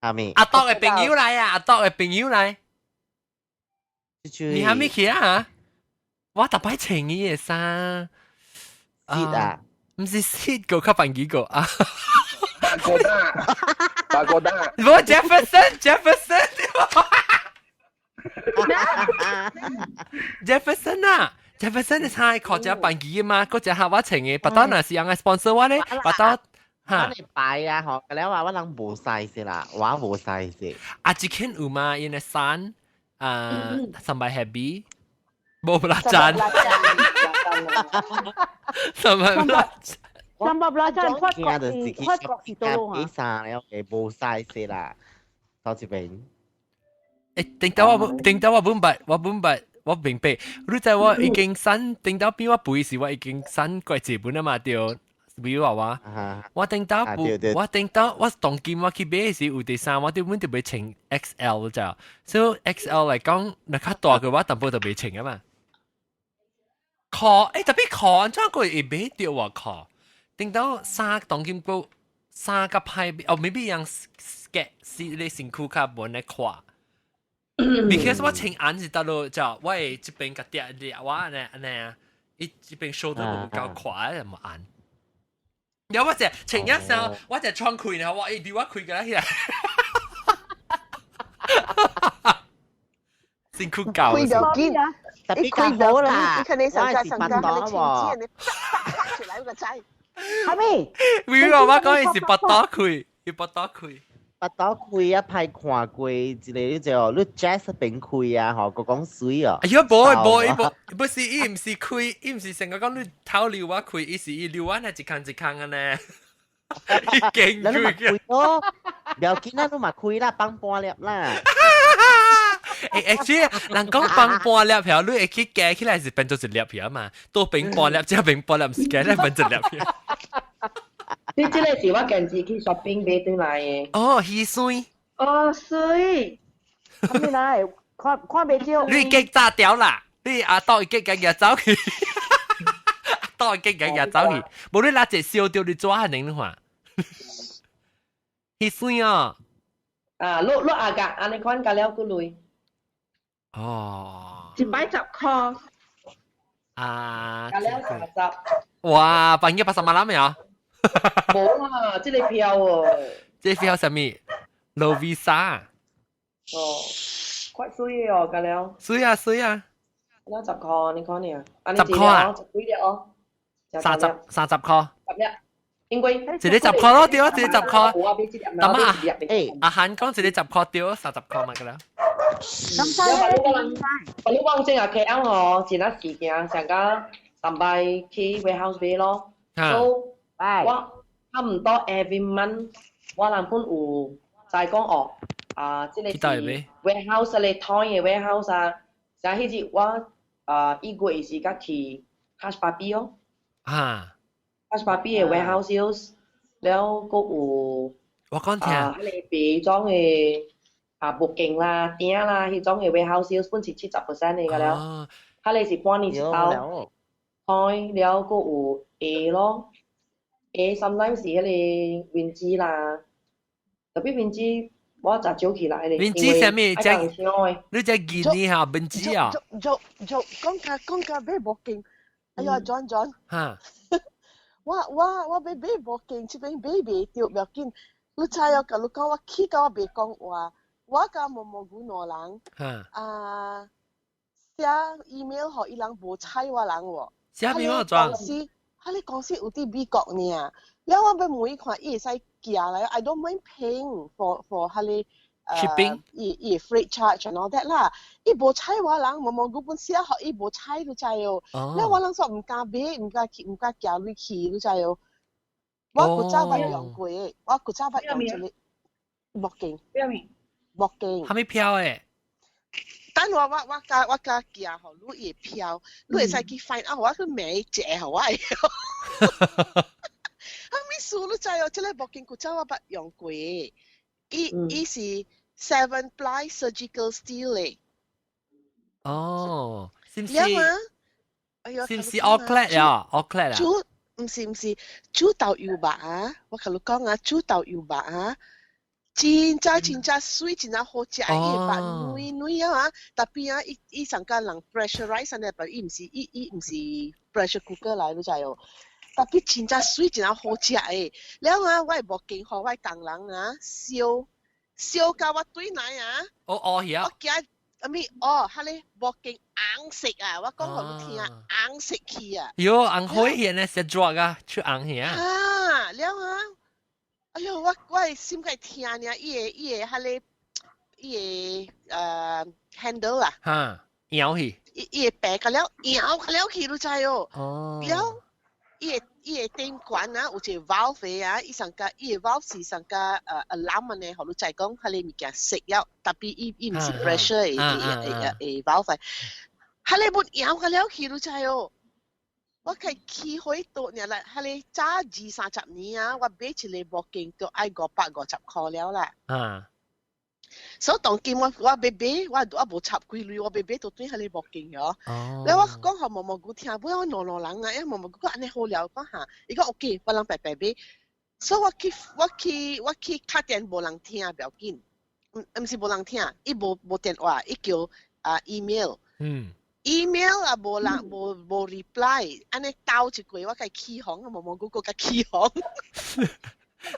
啥物？阿多的朋友來啊！阿多的朋友來。你還沒去啊？我逐擺穿伊的衫。是啊，毋是 sit 個較煩幾個啊？八個大，八個大。無 Jefferson，Jefferson。Jefferson 啊，Jefferson 你猜靠只辦機嘛？嗰隻客我穿嘅，白刀若是人來 sponsor 我咧，白刀嚇。我擺啊，嗬，你話我人無 size 啦，我無 size。啊，這間有嘛？因為衫啊，三百 happy，無啦贊，三百啦。三百啦贊，法國是法國是多啊。衫了，會無 size 啦，到這邊。欸，頂到我頂到我本白，我本白，我明白。你知我已經刪頂到邊我背時，我已經刪過一本啊嘛對。比如話我，我頂到我頂到我當今我去買時有啲衫，我對本就買穿 XL 咋，所以 XL 嚟講，若較大個我淡薄就袂穿啊嘛。褲欸特別褲按怎個會買著我褲？頂到衫當今個衫較歹，哦，maybe 樣 skirt 是你身軀較無呢闊。because 我穿按是倒落就我會這邊個跌跌我按呢按呢，伊這邊 shoulder 無夠闊，無按。然後我就穿一聲，我就窗開呢，我伊比我開個起來，辛苦搞。開就緊，特別較好啦。你看你上家上家，你穿錢，你啪啪出來個仔。係咪？為我講伊是腹肚開，伊腹肚開。腹肚開啊，歹看過一個你就你 jazz 邊開啊，吼，閣講水哦。哎呀，無無伊無，不是伊毋是開，伊毋是成個講你頭溜我開，伊是伊溜我那一空一空安呢。伊勁開開咯，不要緊啦，你嘛開啦，放半粒啦。欸，actually，人講放半粒票，你會去加起來是變做一粒票嘛？多變半粒，這變半粒，毋是加起來變一粒票。你這個是我近日去 shopping 買轉來的。哦，魚水。哦，水。啥物來？看看袂著。你激炸掉啦！你阿刀激緊日走去，阿刀激緊日走去，無你拿一燒掉你抓下能看。魚水哦。啊，落落阿格，按呢款加了幾鐳。哦。110塊。啊。加了30。哇，半夜80萬啦未啊？無啦，這個票哦。這個票啥物？Lovisa。哦，快水哦，加了。水啊水啊。那10塊，你看呢？十塊啊？十幾粒哦。30塊。十粒。因為一个10箍咯，對啊，一个十箍。我買這粒，但嘛啊，阿韓講一個十箍對，30箍嘛個啦。咁使咧？我你講正啊，KL 吼，前一時間上個上擺去 warehouse 買咯，so 我差唔多 every month 我人本有在講哦，啊，這個是 warehouse 咧，toy 嘅 warehouse 啊，像彼日我啊，一個月是甲去 Hush Puppy 哦，Hush Puppy 嘅 warehouse sales，了閣有我講聽，啊，彼個白裝嘅啊木鏡啦、鼎啦，彼種嘅 warehouse sales 本是70% 嘅了，彼個是半年一包，開了閣有鞋咯，鞋 sometimes 是彼個面子啦，特別面子我就少起來咧，面子啥物？只你只見你嚇面子啊？做做講價講價買木鏡，哎呀，John John，我欲買目鏡，這邊買袂著，無要緊。你知哦，共你講，我氣到我袂講話，我佮毛毛菇兩人，啊，寫 email 予伊人無睬我人喎。寫邊個裝？公司，彼个公司有佇美國爾。了我欲問伊看，伊會使寄來，I don't mind paying for 彼个 shipping，伊伊 freight charge and all that 啦。伊無睬我人，毛毛菇本寫予伊無睬，你知哦。了我人說毋敢買，毋敢去，毋敢寄入去，你知哦。我古早捌用過，我古早捌用一个目鏡。咩名？目鏡。啥物票誒？等我我我我共寄予你伊會票，你會使去 find out 我去罵伊一个予我會。啥物事你知哦？這个目鏡古早我捌用過，伊伊是 seven ply surgical steel 的。哦，是毋是？哎喲，是毋是 all clad 呀？all clad 啊？煮毋是毋是煮豆油肉啊！我共你講啊，煮豆油肉啊，真正真正媠，真正好食。伊肉軟軟啊，特別啊，伊伊上間人 pressurize 呢，但伊毋是伊伊毋是 pressure cooker 來，你知哦？特別真正媠，真正好食的。了啊，我的目鏡予我的工人啊燒燒到我對來啊！哦哦，曉。我驚。阿咪哦，彼个目鏡紅色啊！我講予你聽，紅色去啊！喲，紅火顯咧，食抓啊，出紅顯啊！啊，了啊！哎喲，我我的心較疼爾，伊个伊个彼个伊个handle 啊！哈，搖去。伊伊會白個了，搖個了去，你知哦？哦。了，伊个伊个頂懸啊，有一个 valve 的啊，伊上加伊个 valve 是上加alarm 呢，予你知講，彼个物件熄了，特別伊伊毋是 pressure 的的的的 valve，彼个要搖個了去，你知哦？我開起火倒爾來，彼個早二三十年啊，我買一个目鏡都愛550箍了啦。所以當今我我欲買，我我無插幾鐳，我欲買都對彼个目鏡喲。了我講予毛毛菇聽，本我兩兩人啊，因毛毛菇講按呢好了，講哈，伊講 OK，我人白白買。所以我去我去我去敲電無人聽，不要緊，毋毋是無人聽，伊無無電話，伊叫啊 email。email 也無人無無 reply，按呢兜一過，我共起哄，毛毛菇閣共起哄。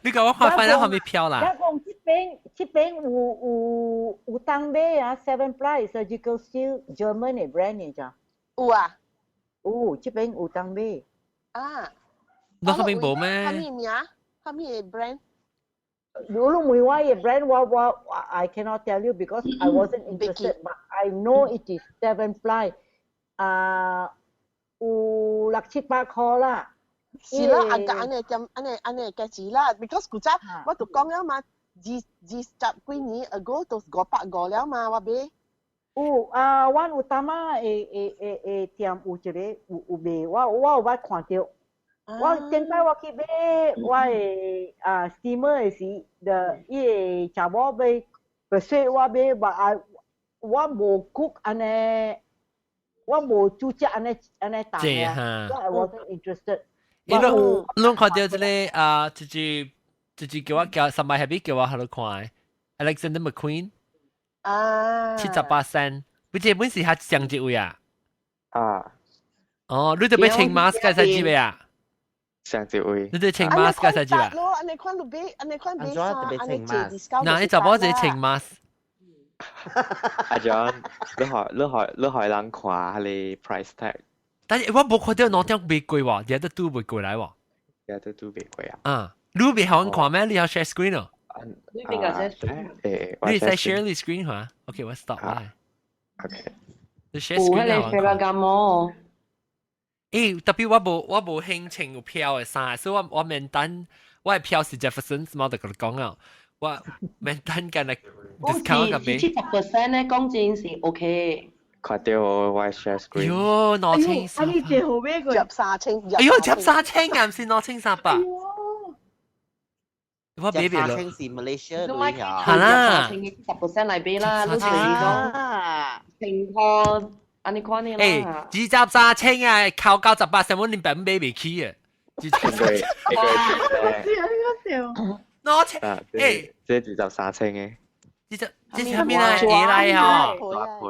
你共我看翻咗後面票啦。我講這邊這邊有有有當買啊，Seven Ply Surgical Steel German 的 brand 的咋？有啊。有，這邊有當買。啊。你嗰邊無咩？啥物名？啥物的 brand？如果問我的 brand，我我 I cannot tell you because I wasn't interested, but I know it is Seven Ply。啊，有六七百箍啦。是啦，啊個按呢點按呢按呢價錢啦，because 古早我就講了嘛，二二十幾年 ago 都550了嘛，我買。有啊，阮有淡仔的的的的店有一个有有賣，我我有捌看著。我頂擺我去買我的啊 steamer 的時，就伊个查某欲 persuade 我買，我啊我無 cook 按呢，我無煮食按呢按呢重啊，所以 I wasn't interested。伊攏攏看著這个啊，就是就是叫我叫上擺下邊叫我喺度看 Alexander McQueen 啊，78仙，不這本是較上一位啊？啊。哦，你著欲穿 mask 該使入啊？上一位。你著穿 mask 該使入啊？咯，按呢款就買，按呢款買衫，按呢借 discount。嗱，你查某一個穿 mask。阿 John，你予你予你予人看彼个 price tag。但是我無看著兩點賣貴喎，日日都賣過來喎。而家都拄袂過啊。啊，你袂好看咩？你要 share screen 哦。你邊個 share screen？誒，你使 share 你 screen 嚇？OK，我 stop 啦。 OK。你 share screen 有迄個 Ferragamo。誒，特別我無興穿有票的衫，所以我免等，我的票是 Jefferson，我就共你講啊，我免等緊來 discount 個買。70% 咧，講真是 OK。看到我 share screen。喲，2300。啊，你這好買個？入3000。哎喲，入三千啊，毋是2300。我買袂落。千是 Malaysia 鐳啊。係啦。70% 來買啦，你就是講1000箍。按呢款的啦。欸，23千啊，扣98，成本連百蚊買袂起啊！23，一個月。知啊，呢個笑。兩千，欸，這23千的。這這這啥物來？下來吼。大皮。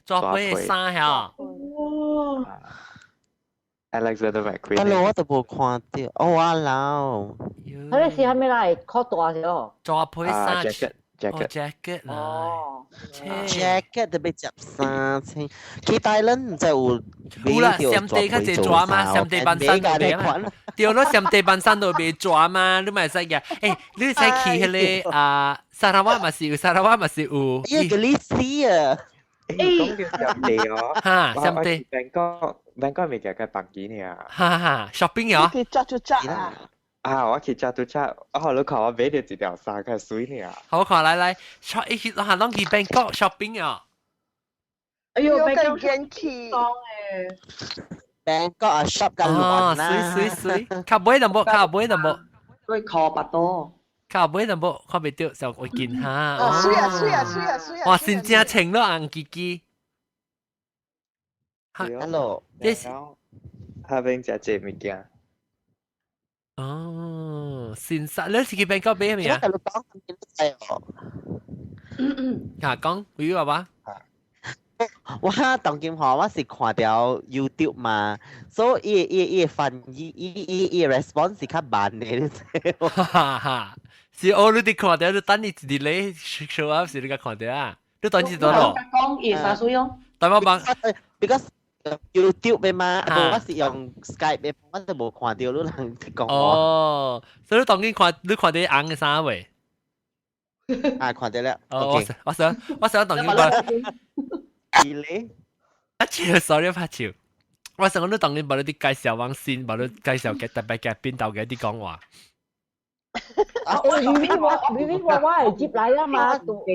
大皮的衫吼。哇！Alexander McQueen。 Hello，我都無看著，哦我老。彼個是啥物來？較大隻。大皮衫。 jacket。 jacket jacket 哦，jacket 特別3000，去大輪毋知有有啦，暹地較濟蛇嘛，暹地半山都賣嘛，對咯，暹地半山都賣蛇嘛，你嘛會使嘅，欸，你會使去彼个啊，砂拉越嘛是有，砂拉越嘛是有。伊個歷史啊，欸，講著暹地哦，哈，暹地。 Bangkok Bangkok 物件較便宜爾。哈哈，shopping 哦。去抓就抓啊！啊！我去抓拄抓，哦，你看我買著一條衫較媠爾。好看，來來，shop 伊去，攏攏去 Bangkok shopping 啊！哎喲，更堅氣。 Bangkok 啊，shop 較亂啦。媠媠媠，較尾淡薄，較尾淡薄。對，靠巴多。較尾淡薄，看袂著，就會見哈。啊，媠啊媠啊媠啊媠啊！哇，真正穿了紅吱吱。 Hello，這是下邊食這物件。哦，現實你是去 Bangkok 買咩啊？我講哦。啊，講，有爸爸。我當今吼，我是看著 YouTube 嘛，所以伊翻譯，伊 response 是較慢的，你知無？哈哈，是哦，你佇看著，你等你一日咧 show up 時你才看著啊？你當時多少？講伊啥水哦？等我幫，because YouTube 的嘛，我是用 Skype 的，我都無看著你人講。哦，所以你當今看，你看著紅的衫未？啊，看著了。哦，我想當今看。是咧？啊笑，sorry 拍笑。我想講你當今無你啲介紹網線，無你介紹嘅特別嘅邊度嘅啲講話。欸，明明我明明我會接來啊嘛，都有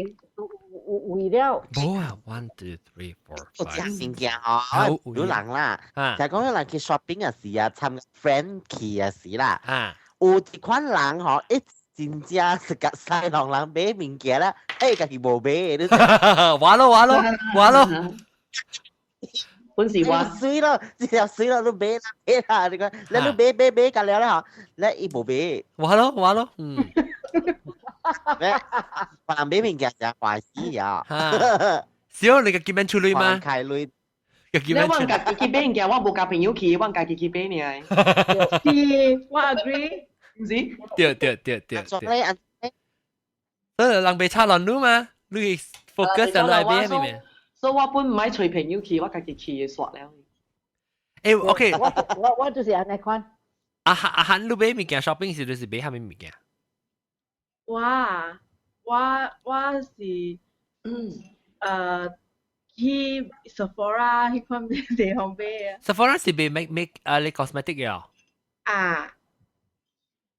為了。無啊，one two three four 我食物件吼，有人啦，就講有人去 shopping 嘅時啊，參 friend 去嘅時啦，有一款人吼，一真正是共西人人買物件啦，欸，家己無買，你完咯完咯完咯，本是我媠咯，這條媠咯，你買啦買啦，你講，你買買買甲了咧吼，你伊無買，完咯完咯，嗯，咩？人買物件就歡喜啊，小你個結面出嚟嗎？開鐳。你我家己去買物件，我無共朋友去，我家己去買爾。是，我 agree。毋是？對對對對對。所以人袂差亂路嘛，你 focus 在內邊咪？所以我本毋愛揣朋友去，我家己去就煞了。欸，OK，我就是按呢款。阿阿漢，你買物件 shopping 時，你是買啥物物件？我我是去 Sephora 彼款地方買啊。 Sephora 是賣 make make 啊，你 cosmetic 嘅？啊。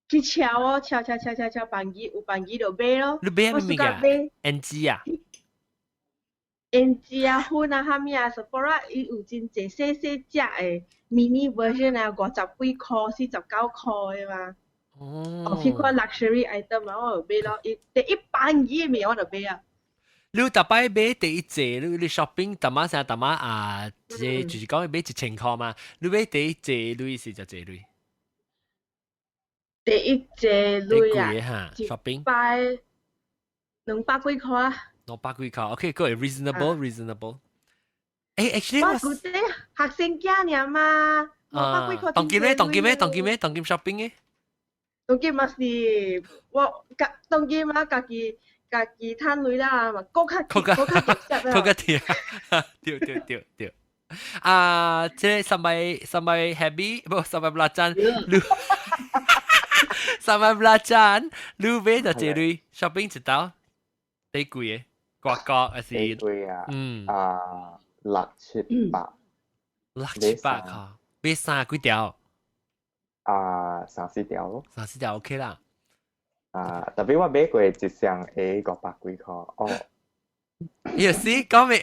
去敲哦，敲敲敲敲敲，便宜有便宜就買咯。你買啥物物件？胭脂啊？胭脂啊，粉啊，啥物啊，Sephora 伊有真濟細細隻的 mini version 啊，50幾箍、49箍的嘛。哦。彼款 luxury item 啊，我就買咯。伊第一便宜的物我就買啊。你逐擺買第一隻，你 shopping 逐擺成逐擺啊，這就是講買1000箍嘛。你買第一隻，你是就濟鐳？第一隻鐳啊，shopping 擺200幾箍啊。 200幾箍，OK，個 reasonable reasonable。誒，actually 我覺得學生囝爾嘛，200幾箍。當今咩？當今咩？當今咩？當今 shopping 嘅？當今嘛是我家當今嘛家己家己趁鐳啦嘛，閣較閣較閣較甜，對對對對。啊，這個 sampai sampai happy，無 sampai belacan，你 sampai belacan，你買就這類 shopping 一道，最貴的，外國還是？最貴啊！啊，六七百，六七百塊，買衫幾條？啊，三四條咯。三四條 OK 啦。啊，特別我買過一雙鞋500幾塊，哦。意思講咩？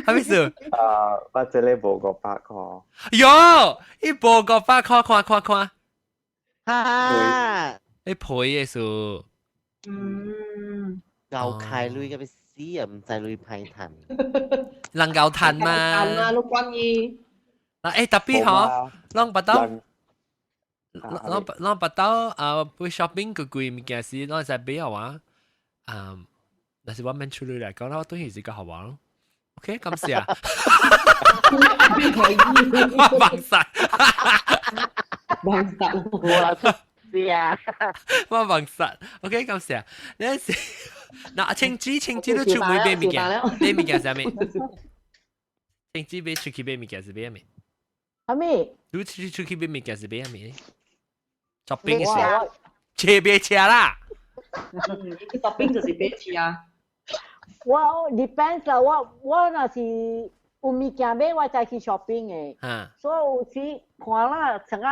係咩事？啊，我這裡無500塊。喲，伊無500塊，看看看。哈！你賠嘅數。夠開鐳個欲死啊！毋知鐳歹趁。人夠趁嘛？趁啊，你關伊。啊，欸，特別嗬，攏捌到，攏攏捌到啊！去 shopping 個貴物件時，攏會使買啊！啊，但是我免出嚟來講，我對是個好玩咯。OK，感謝啊。我忘晒，忘晒，我是啊，我忘晒。OK，感謝。你是嗱，青子青子都出門買物件，買物件啥物？青子買出去買物件是買咩？啥物？你出去買物件是買咩？shopping 是車買車啦。 shopping 就是買車啊。我 depends 啦，我若是有物件買，我才去 shopping 的。所以有時看啦，成個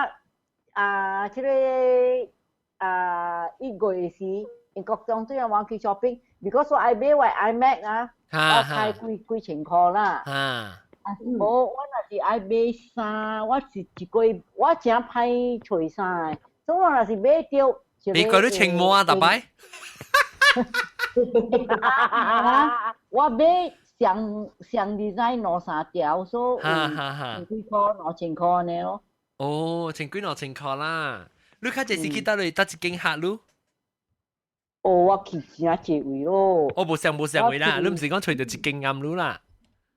啊，這個啊1月時，英國中對我去 shopping，because 我愛買我 iMac 啊，我開幾幾千塊啦。啊，無我若是愛買衫，我是一個月我誠歹揣衫的，所以我若是買著。你覺得穿毛啊？逐擺？我買上上 design 兩三條，所以有千幾塊、2000塊呢咯。哦，千幾2000塊啦。你較濟是去佗位？佗一間客你？哦，我去誠濟位咯。我無上無上位啦，你毋是講揣著一間啱你啦？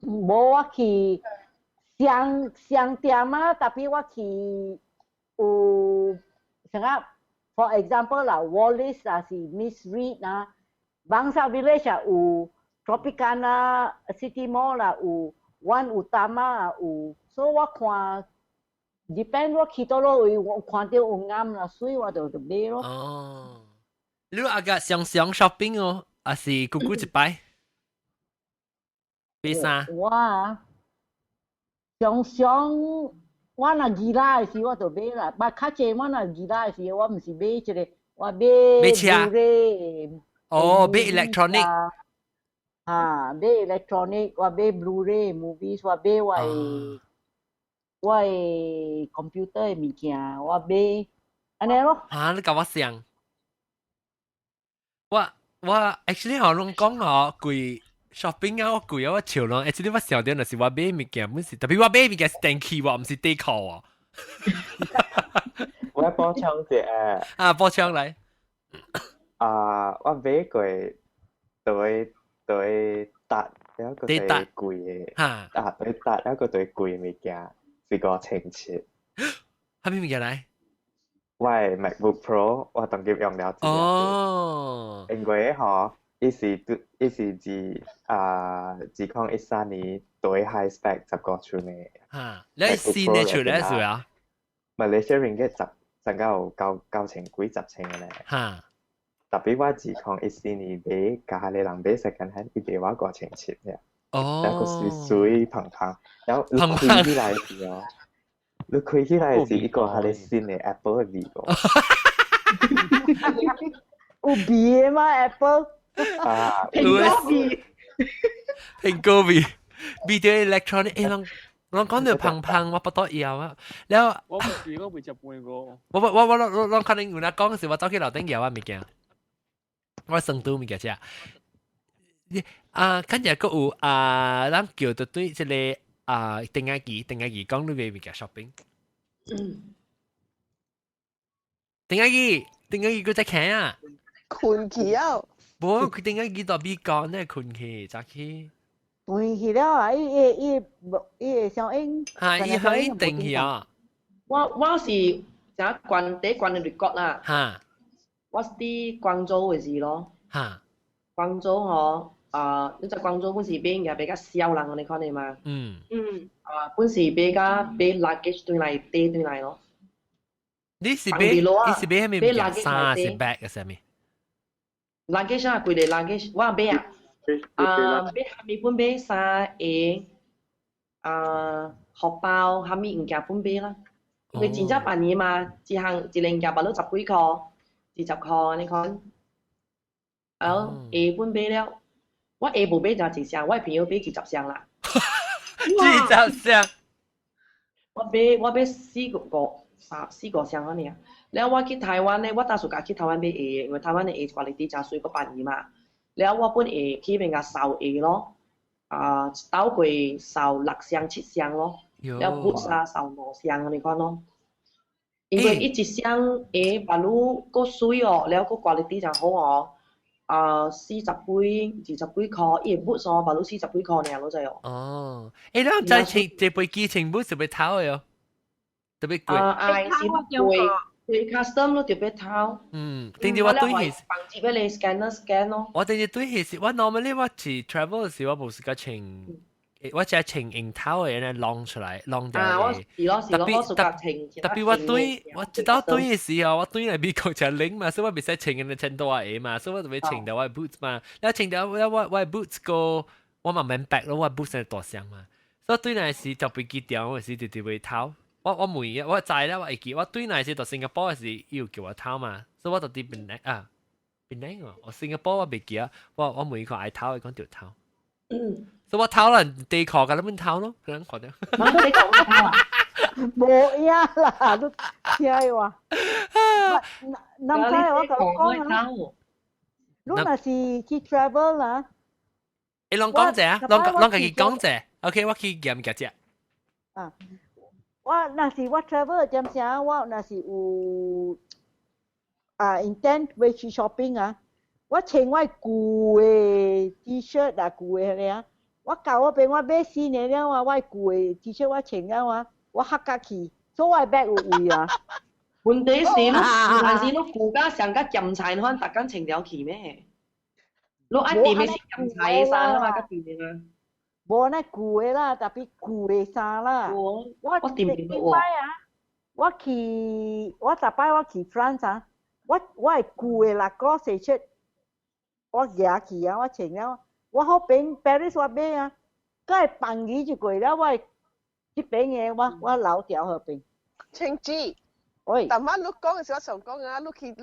無，我去商商店啊，特別我去有啥個？For example 啦，Wallace 啊是 Miss Read 啊，Bangsar Village 啊有 Tropicana City Mall 啦有，One Utama 有，所以我看 depend 我去佗落位，我看著有啱啦，所以我就就買咯。哦，你阿個常常 shopping 哦，還是久久一擺？買衫？我啊，常常。我若二拉的時我就買啦，但較濟我若二拉的時，我毋是買這個，我買買車。哦，買 electronic。啊，買 electronic，我買 Blu-ray movies，我買我的 computer 的物件，我買按呢咯。啊，你共我像，我 actually 嗬，攏講嗬，貴 shopping 啊，我貴啊，我笑咯。actually 我想著就是我買物件，本是特別我買物件是電器喎，毋是底褲喎。我補充一下。啊，補充來。啊，我買過對對搭一個最貴的，啊對搭一個最貴物件是5700。啥物物件來？我的 MacBook Pro 我當今用了。哦。因為吼，伊是自啊2013年最 high spec 15寸的。嚇，你新的出來是啊？Malaysia Ringgit 十成夠有九千幾10千的咧。特別我2014年買，共彼个人買 second hand，伊賣我5700爾。哦。然後水水胖胖，然後你開起來時哦，你開起來是一個彼个新的 Apple 的味個。有味的嗎？Apple？啊，蘋果味，蘋果味，味著 electronic，欸，攏攏講著胖胖，我不多枵啊。了，我未我未食飯過。我我我我我可能有哪講時，我走去樓頂枵我物件，我成都物件食。啊，跟住閣有啊，咱叫做對這個啊，鄧阿姨，鄧阿姨講你買物件 shopping。鄧阿姨，鄧阿姨閣在聽啊？睏去啊！無，佢鄧阿姨到美國呢，睏去，早起。斷去了啊！伊伊伊伊會相應。嚇，伊可以定去啊！我是啥關第關的律國啦。我是佇廣州的時咯。廣州吼，啊，你在廣州本是買物件比較少人，你看你嘛？嗯。啊，本是買甲買 luggage 對來帶對來咯。你是買啥物物件？衫是 bag 嘅啥物？luggage 啊，規個 luggage 我買啊。啊，買蝦米本買衫鞋，啊，荷包，蝦米物件本買啦。因為真正便宜嘛，一項一個物件無都十幾箍，20箍你看。然後鞋本買了，我鞋無買就一雙，我朋友買20雙啦。20箱。我買四個個三四個箱安尼啊。了我去台灣咧，我當時家去台灣買鞋，因為台灣的鞋 quality 誠媠，閣便宜嘛。了我本鞋去邊共掃鞋咯，啊，一斗過掃六箱七箱咯，了 boots 啊掃五箱你看咯。因為伊一箱鞋目滷閣媠哦，了閣 quality 誠好哦。啊，四十幾、20幾箍，伊個 boots 哦，目滷四十幾箍爾，你知哦。哦，欸，你知穿這飛機穿 boots 特別透的哦，特別貴。啊，愛是貴，貴 custom 咯特別透。嗯，頂住我對係。放入彼個 scanner scan 咯。我頂住對係是，我 normally 我是 travel 時我無時間穿。我只係穿硬頭的，呢晾出來，晾掉的。啊，我是咯是咯，我屬較穿。特別我對，我一到對的時候，我對來美國就冷嘛，所以我袂使穿咁穿大鞋嘛，所以我就欲穿掉我的 boots 嘛。了穿掉我的 boots 個，我嘛免 pack 咯，我的 boots 係大雙嘛。所以對來時就飛機掉，我時就特別透。我問我知啦，我會記，我對來時到新加坡的時，伊有叫我透嘛，所以我就佇檳城啊，檳城哦，我新加坡我袂記啊，我問伊講愛透，伊講著透。所以我透啦，地殼甲你們透咯，佢講看到。你講透啊？無影啦，你聽話。南知我甲你講啊，你若是去 travel 啦，欸，攏講者啊，攏攏家己講者，OK，我去驗夾只。啊，我若是我 travel 點聲，我若是有啊 intent 欲去 shopping 啊，我穿我舊的 T-shirt 啊，舊的彼啊，我到嗰邊我買新的了啊，我舊的 T-shirt 我穿了啊，我客甲去，所以我的 bag 有位啊。問題是你，但是你舊甲上甲鹹菜款，逐工穿了去咩？你愛掂的是鹹菜的衫啊嘛，較掂的啊。無那舊的啦，特別舊的衫啦。我我掂掂頂擺啊，我去我逐擺我去 France 啊，我的舊的 Lacoste shirt，我舉去啊，我穿了，我好邊 Paris 我買啊，佮放魚就過了，我的這邊的我留掉彼邊。青子。喂，但晚你講嘅時候，我想講啊，你去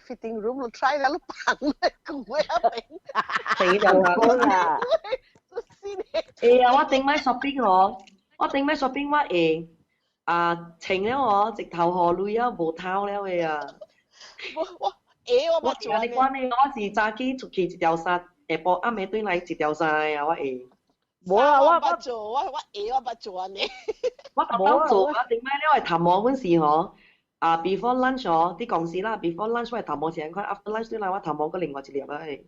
fitting room 你 try 啦，你放你舊的彼邊。死咗啦！會啊，我頂擺 shopping 哦，我頂擺 shopping 我會啊穿了哦，直頭予鐳啊無透了的啊。我會我捌做。我你講呢，我是早起出去一條衫，下晡暗暝轉來一條衫的啊，我會。無啊，我捌做，我會我捌做按呢。我逐擺做啊，頂擺了的頭毛阮是吼，啊 before lunch 哦，佇公司啦，before lunch 我的頭毛是按款，after lunch 轉來我頭毛閣另外一粒啊會。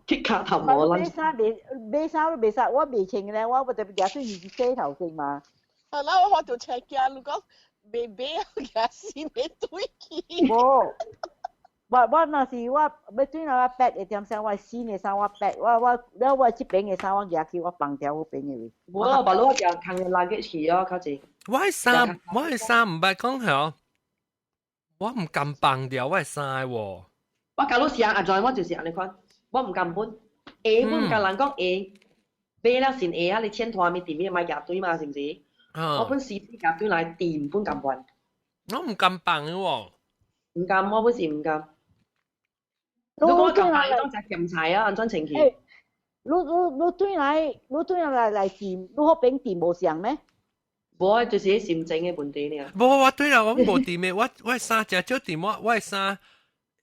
去卡頭毛買衫袂買衫都袂使，我袂穿咧，我特別舉出去洗頭先嘛。係啦，我看到車鏡，你講袂買啊，新的對去。無，我若是我欲轉來我 pack 的點衫，我新的衫我 pack，我了我這邊的衫我舉去我放掉彼邊的位。無啊，別攞就扛個 luggage 去哦，較濟。我的衫毋捌講係我毋甘放掉我的衫喎。我假如是阿 John，我就是按呢款，我毋甘本。鞋我毋甘人講鞋，買了新鞋啊，你千拖咪店面買夾堆嘛，是毋是？我本死死夾堆來店本甘換。我毋甘放的喎。毋甘，我本是毋甘。如果我甘放，當食鹹菜啊，按怎清氣？你轉來店，你彼邊店無相咩？無，就是彼心情的問題爾。無，我對啦，我無店的，我的衫誠少店，我的衫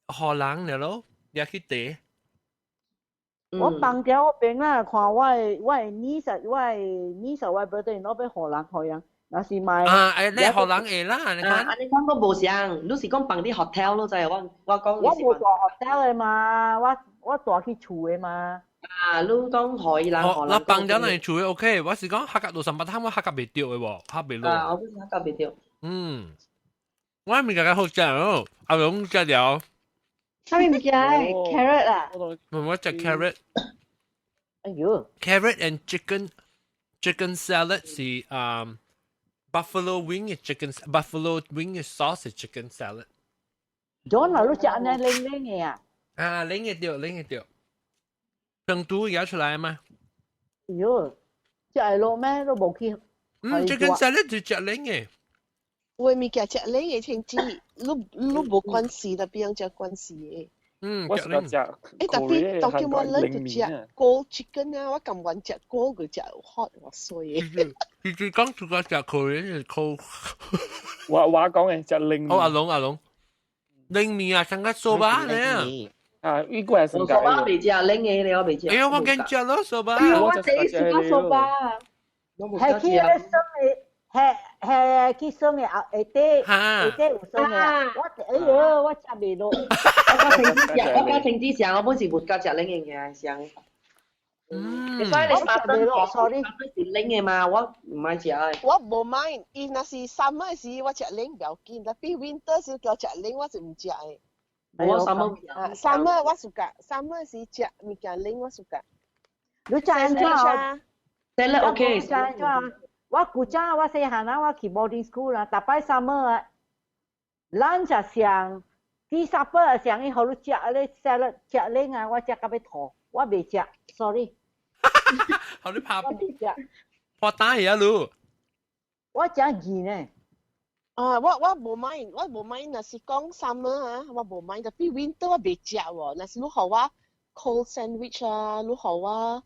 予人了咯，也去提。我放掉彼邊啦，看我的 niece，我的 niece，我的 brother 攞欲予人予人，若是買。啊，欸，你予人會啦，你看。啊，你講都無相，你是講放佇 hotel 咯，知我講。我無住 hotel 的嘛，我住去厝的嘛。啊，你講予伊人予人。我放掉那厝的 OK，我是講客家路上八攤，我客家袂著的喎，客袂落。啊，我不是客家袂著。嗯，我物件較好食哦，阿龍食了。啥物物件？carrot 啊？我食 carrot。哎喲，carrot and chicken salad 是buffalo wing 嘅 chicken buffalo wing 嘅 sauce 係 chicken salad。 John 啊，你食按呢冷冷嘅啊？啊，冷嘅對，冷嘅對。成都有出來嘛？喲，食會落咩？都無去。嗯，chicken salad 就食冷嘅。有物件食冷嘅清子，你你無關係，特別樣食關係嘅。嗯，我是食。欸，特別當叫我冷就食 cold chicken 啊，我甘願食 cold 過食 hot，我衰嘅。佢佢講出個食 Korean 係 cold。我講嘅食冷。哦，阿龍阿龍，冷麵啊，上個 soba 咧。啊，呢個係我 soba 未食冷嘅，你我未食。哎呀，我驚食咯 soba。我第一次食 soba。係去咧生嘅。係係去算嘅啊，下底下底有算嘅啊，我哎喲，我食袂落。我甲橙子食，我甲橙子食，我本是無甲食冷嘅嘅上。嗯，所以你食袂落，sorry。是冷嘅嘛，我唔愛食嘅。我無 mind，伊若是 summer 時我食冷不要緊，但係 winter 時叫食冷我是毋食嘅。我 summer 啊，summer 我 suka，summer 時食物件冷我 suka。你食按怎？ salad OK。食按怎？我古早我細漢啊，我去 boarding school 啦，逐擺 summer 啊，lunch 上，tea supper 上，伊予你食咧 salad 食冷啊，我食到欲吐，我袂食，sorry。予你拍，我袂食。破膽去啊你。我食熱呢。啊，我無 mind，我無 mind，若是講 summer 啊，我無 mind，tapi winter 我袂食喎。若是你予我 cold sandwich 啊，你予我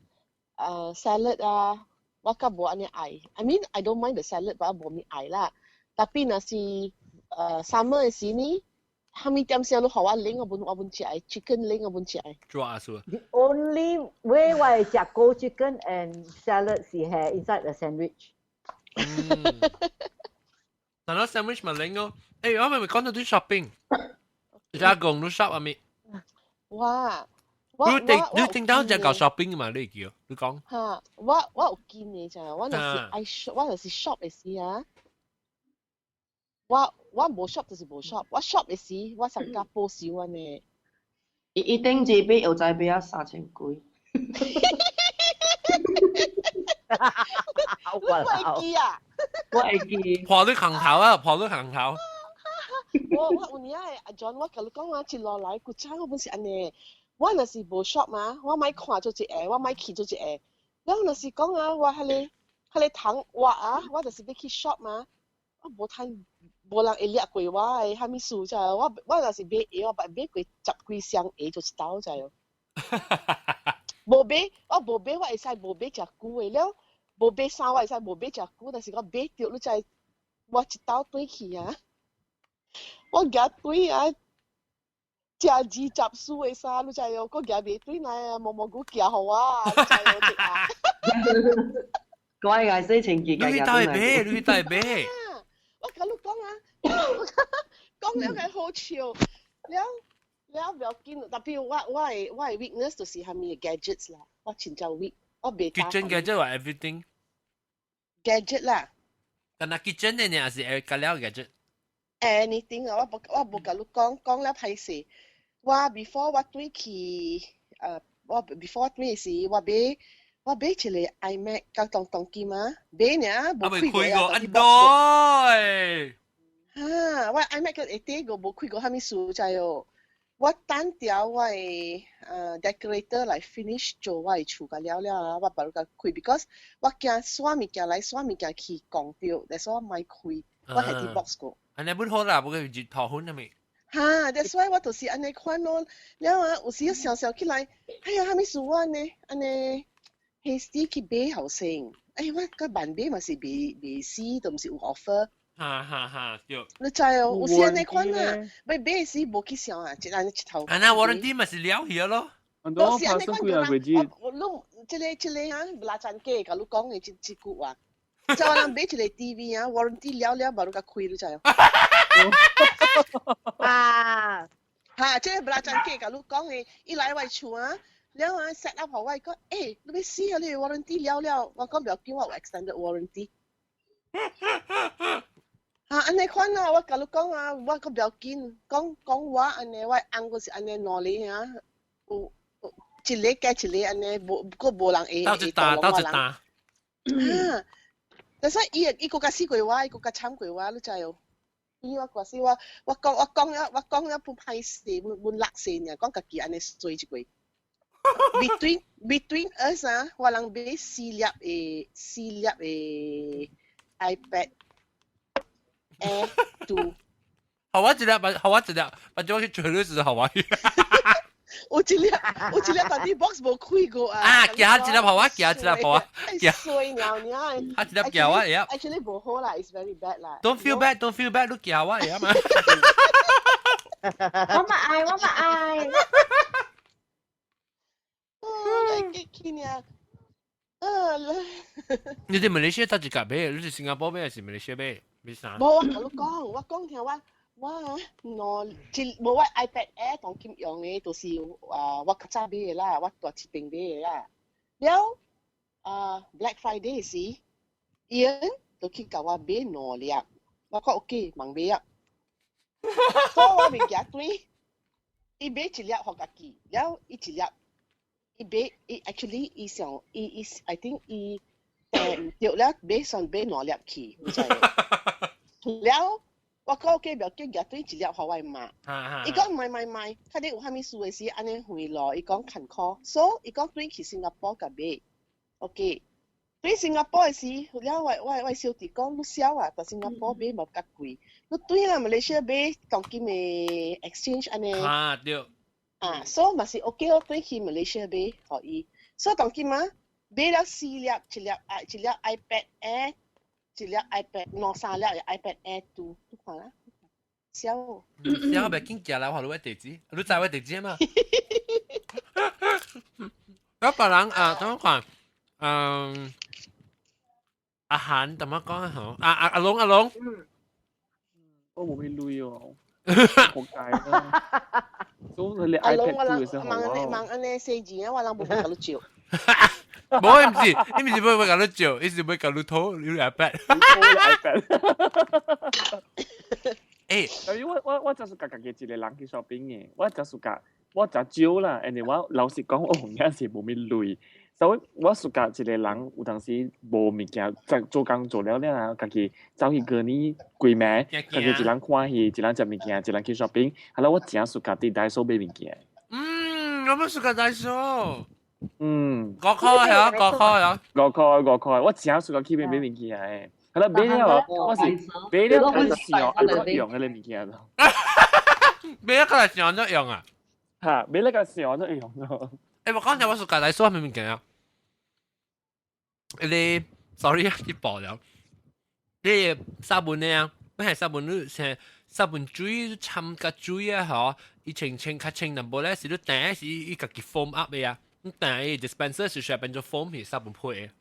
salad 啊。我較無按呢愛，I mean I don't mind the salad，我無咪愛啦。tapi 若是summer 的時呢，蝦米點聲你予我冷，我本食，chicken 冷我本食。做阿叔。 The only way 我會食 cold chicken and salad 是係 inside the sandwich。但係 sandwich 咪冷咯。誒，我咪咪講到啲 shopping，而家講你 shop 啊咪？哇！你定你定到只搞 shopping 嘛？你叫你講。嚇！我有見嘅咋，我若是愛 shop，我若是 shop 嘅時啊，我無 shop 就是無 shop，我 shop 嘅時我上加保守安呢。伊伊頂一筆藥材買啊3000幾。你會記啊？我會記。破你行頭啊！破你行頭。我有年阿 John，我共你講啊，一路來古早我本是按呢。我若是無 shop 嘛，我莫看做一下，我莫去做一下。了若是講啊，我彼個糖我啊，我就是欲去 shop 嘛，我無趁，無人會掠過我的，啥物事才？我若是買鞋，我捌買過十幾雙鞋做一兜才。無買，我無買，我會使無買誠久的了，無買衫我會使無買誠久，但是我買著你知，我一兜轉去啊，我舉對啊。食24的衫，你知哦？我舉袂轉來啊，毛毛菇寄予我，你知哦？啊！我愛洗清潔。你去倒買，你去倒買。我共你講啊，講了個好笑，了了不要緊，特別我的 weakness 就是蝦米 gadgets 啦，我真正 weak，我袂。 Kitchen gadget 或 everything。 gadget 啦。但係 kitchen 的呢，還是會加了 gadget？ anything 啊，我無共你講講了歹勢。我 before 我轉去，我 before 我轉時，我買一個 iMac，甲當當機嘛，買爾無開過啊。按對。哈，我 iMac 個下底個無開過，啥物事知哦？我等掉我的decorator 來 finish 做我的厝甲了了啊，我把佢開，because 我驚刷物件來刷物件去講著，所以我莫開，我係佇 box 過。按呢本好啦，不過熱頭粉係咪？哈，that's why 我就是按呢款咯。了啊，有時想想起來，哎呀，啥物事我按呢按呢 hasty 去買後生，哎，我個慢買嘛是袂死，都毋是有 offer。哈哈哈，對。你知哦，有時按呢款啊，欲買時無去想啊，一按呢一頭。啊，那 warranty 嘛是了去咯。都是按呢款叫人，我攏這個啊，拉真假，共你講的這句話。就我人買一個 TV 啊，warranty 了了，無你共開你知哦。啊，哈，這個拉真假，共你講的，伊來我厝啊，了啊 set up 予我講，欸，你欲死啊！你 warranty 了了，我講不要緊，我有 extended warranty。啊，按呢款啊，我共你講啊，我講不要緊，講講我按呢，我翁閣是按呢兩個啊，有有一個加一個按呢，無閣無人會鬥一擔，鬥一擔。啊！但是伊伊閣較死過我，伊閣較慘過我，你知無？伊我講是我我講我講了我講了不歹勢，阮阮落勢爾，講家己按呢衰一過。Between us 啊，我人買四粒的 iPad Air 2。好我一粒，好我一粒，反正我去吹你時好我。有一粒，有一粒，但啲 box 無開過啊！啊，夾一粒好我，夾一粒好我，夾。衰鳥鳥。啊，一粒夾我會。 Actually 無好啦，it's very bad 啦。 Don't feel bad, don't feel bad，你夾我會嘛？我嘛愛，我嘛愛。哦，激氣呢？你佇馬來西亞搭一架買，你佇新加坡買還是馬來西亞買？買啥？無，我共你講，我講聽我。我喏，一無我 iPad Air 當今用的，就是啊，我較早買的啦，我蹛這邊買的啦。了啊，Black Friday 時，伊就去共我買兩粒，我講 OK，茫買啊。所以我物件對，伊買一粒予家己，了伊一粒，伊買伊 actually 伊想伊伊，I think 伊對了買算買兩粒去，你知無？了。我講 OK，不要緊，舉對一粒予我媽。伊講毋愛毋愛，較你有啥物事的時，按呢回來，伊講艱苦，所以伊講轉去新加坡共買。OK，對新加坡的時，了我小弟講你痟啊，佇新加坡買無較貴，你對啦，馬來西亞買當今的 exchange 按呢。啊對。啊，所以嘛是 OK 咯，轉去馬來西亞買予伊。所以當今啊，買了四粒，一粒啊，一粒 iPad Air。一粒 iPad 兩三粒嘅 iPad Air 2，你看啦，痟。痟袂緊寄來，予你地址，你知我地址嘛？我別人啊，怎麼講？嗯，阿韓怎麼講好？阿阿阿龍阿龍，我無咩鐳哦，仆街啦！所以你 iPad 2時候，問問按呢細字啊，我人無欲共你借。無，伊毋是，伊毋是欲共你借，伊是欲共你討你 iPad。 iPad。欸，我就是家己一個人去 shopping 嘅，我就是家我真少啦，因為我老實講，我有影是無咩鐳，所以我暑假一個人有當時無物件，做做工做了了啊，家己走去過年規暝，家己一人看戲，一人食物件，一人去 shopping，後來我真暑假佇 Daiso 買物件。嗯，我們暑假 Daiso。5塊啊，5塊啊，5塊5塊，我真暑假去買買物件的。後來買了，我是買了開始想按怎用彼個物件咯。買了開始想按怎用啊？嚇，買了個想按怎用咯。欸，我剛才我暑假 Daiso 啥物件啊？你 sorry 啊，去爆了。你沙本呢？咩係沙本？你成沙本水摻個水啊？嗬，伊清清較清淡薄咧，是你掟是伊家己 foam up 的啊。你掟伊 dispenser 是需要變做 foam 去沙本配的。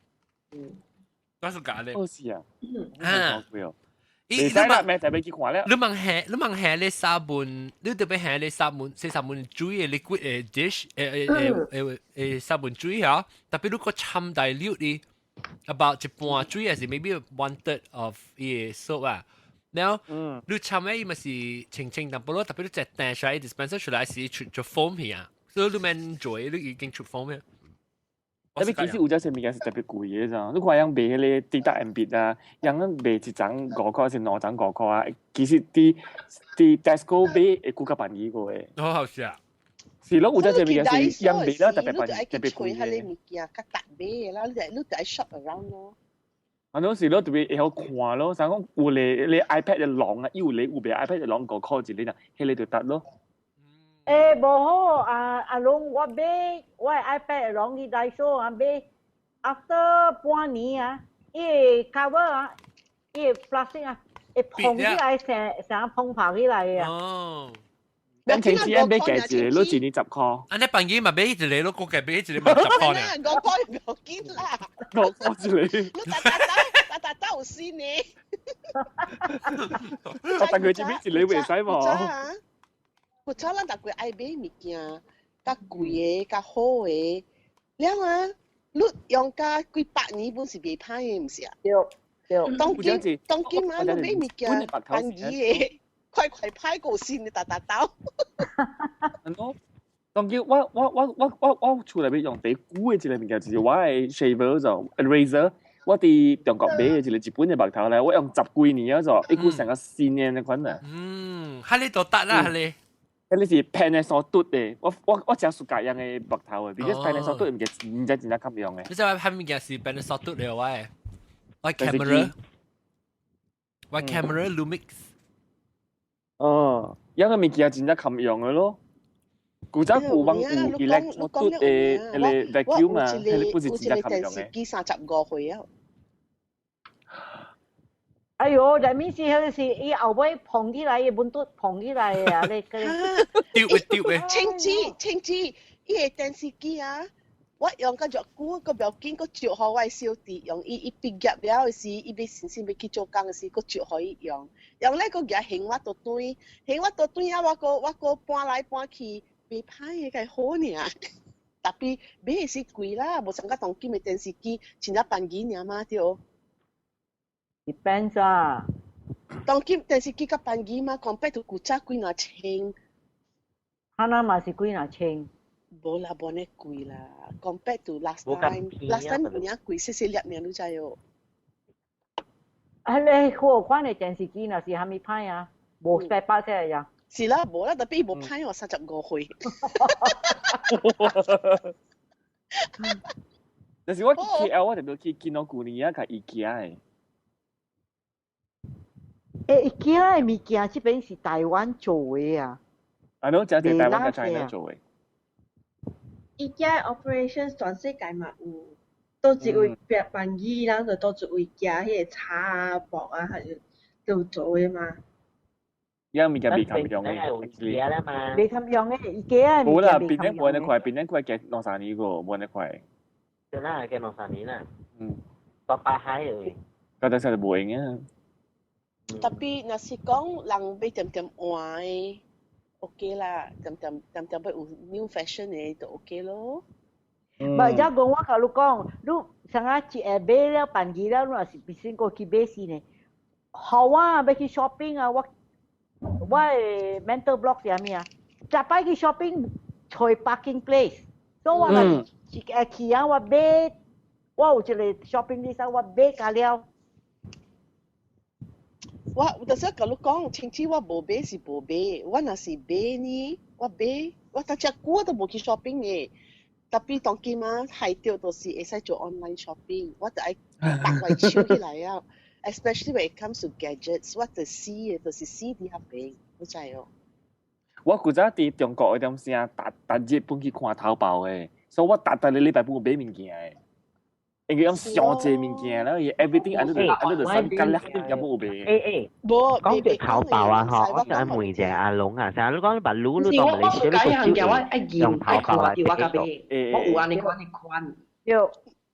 我是假的。哦是啊。啊。伊你嘛特別去看了。你問下，你問下你沙本，你特別下你沙本，洗沙本水的 liquid 的 dish，誒沙本水嚇，特別如果摻 dilute 哩，about 一半水還是 maybe one third of 伊的 soap 啊。然後你摻咧伊咪是清清淡薄咯，特別你再掟出來 dispenser 出來是出出 foam 去啊，所以你免做，你已經出 foam 嘅。特別其實有隻物件是特別貴的咋，你看樣賣彼個滴答 M 筆啊，樣賣一張5塊還是兩張五塊啊？其實佇 Tesco 買會閣較便宜過的。好好食啊！是咯，有隻物件是樣賣了特別便宜，特別貴的。彼個物件較特別的啦，你就愛 shop around 咯。啊，嗰時咯特別會曉看咯，像講有咧咧 iPad 的籠啊，有咧有賣 iPad 的籠5塊一個啦，彼個就得咯。欸，無好啊！阿龍，我買我的 iPad 籠去 Daiso 啊買，after 半年啊，伊個 cover 啊，伊個 plastic 啊，會膨起來，成成膨泡起來啊。哦。咱前次買價一個，你一年10塊。啊，你朋友嘛買一個，你國家買一個嘛10塊呢？ 5塊無要緊啦。 5塊一個。你逐逐走，逐逐走有新的。我等佢這邊一個袂使無？古早咱逐個愛買物件，較貴的、較好的，了啊，你用甲幾百年本是袂歹的，毋是啊？對對。當今當今啊，你買物件便宜的，快快歹過新的，逐逐兜。喏，當叫我厝內面用第久的一個物件，就是我的 shaver 就 razor。我佇中國買的一個日本的木頭咧，我用十幾年啊，就一股成個新年的款啊。嗯，哈你都得啦，哈你。彼是 Panasonic 的，我誠暑假用的木頭的，because Panasonic 的物件真正真正襟用的。你知我拍物件是 Panasonic 的我 camera，我 camera Lumix。哦，用的物件真正襟用的咯。古早有網有 electronic 的那個 vacuum 嘛，彼個不是真正襟用的。我有一個電視機35歲啊。哎喲，that means 彼是伊後尾膨起來，伊本都膨起來啊！你個丟嘅丟嘅。清子清子，伊個電視機啊，我用個足久，個不要緊，閣借予我小弟用。伊伊畢業了的時，伊欲先先欲去做工的時，閣借予伊用。用咧閣舉還我倒轉，還我倒轉啊！我閣搬來搬去，袂歹的，較好爾。特別買的是貴啦，無像甲當今的電視機，真正便宜爾嘛對。 Depends 啊。當今電視機較便宜嘛，compare to 古早幾若千。哈那嘛是幾若千。無啦，無呢貴啦，compare to last time，last time 有影貴，細細粒爾，你知哦。啊，你好款的電視機若是蝦米歹啊？無 spare part 呀？是啦，無啦，特別無歹哦，35歲。但是我去 KL 我特別去見到舊年啊，較 IKEA 的。欸，IKEA 的物件這邊是台灣做的啊。啊，儂真係台灣佮 China 做的。 IKEA operations 全世界嘛有，倒一位辦椅，人就倒一位寄彼個茶啊、布啊，還是都做的嘛。依家物件袂堪用的，袂堪用的，IKEA 無啦，檳榔無按呢塊，檳榔塊加兩三年個，無按呢塊。對啦，加兩三年啦。嗯。八八海而已。嗰陣時就無用啊。特別若是講人欲恬恬換的，OK 啦，恬恬恬恬欲有 new fashion 的就 OK 咯。唔係，而講我共你講，你上下一下買了辦機了，你若是必須過去買先呢。好啊，欲去 shopping 啊，我的 mental block 是啥物啊？逐擺去 shopping 揣 parking place，所以我若是一下去啊，我買，我有一個 shopping list 我買甲了。我就是共你講，清楚我無買是無買，我若是買呢，我買，我逐隻久都無去 shopping 的。特別當今啊，害著就是會使做 online shopping，我就愛拔我手起來啊。Especially when it comes to gadgets，我就死的，就是死佇遐邊，你知哦？我古早佇中國的點聲，逐逐日本去看淘寶的，所以我逐逐個禮拜本有買物件的。因為用上濟物件，然後伊 everything 按呢按呢就三間咧，根本有賣。欸欸，無講到淘寶啊，吼，我想問一下阿龍啊，成日你講把滷你當馬來西亞，你個用淘寶來我有按呢款的款。對，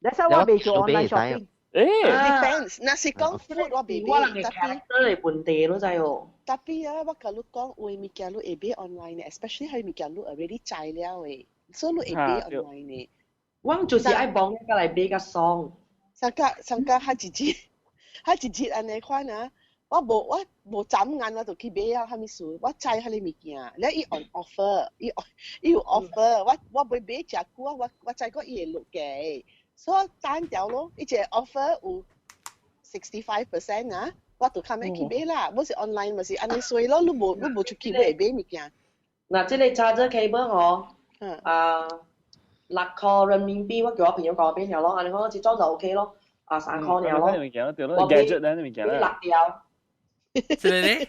你說我袂做 online shopping。欸，depends，若是講 food 我袂買，我人嘅 character 的問題，你知哦。特別啊，我共你講，有的物件你會買 online 的，especially 彼物件你 already 知了的，所以你會買 online 的。我就是愛幫個來買較爽。上個上個較一日，較一日按呢款啊，我無眨眼我就去買啊，啥物事，我知彼个物件，了伊 on offer，伊有 offer，我袂買誠久啊，我知講伊會落價，所以單掉咯，伊一個 offer 有 65% 啊，我就較免去買啦，無是 online 嘛是按呢衰咯，你無出去買買物件。嗱，這個 charger cable 吼，啊。6塊人民幣，我叫我朋友講我買條咯，按呢講這種就 OK 咯，啊3塊爾咯，我買買六條。這個咧？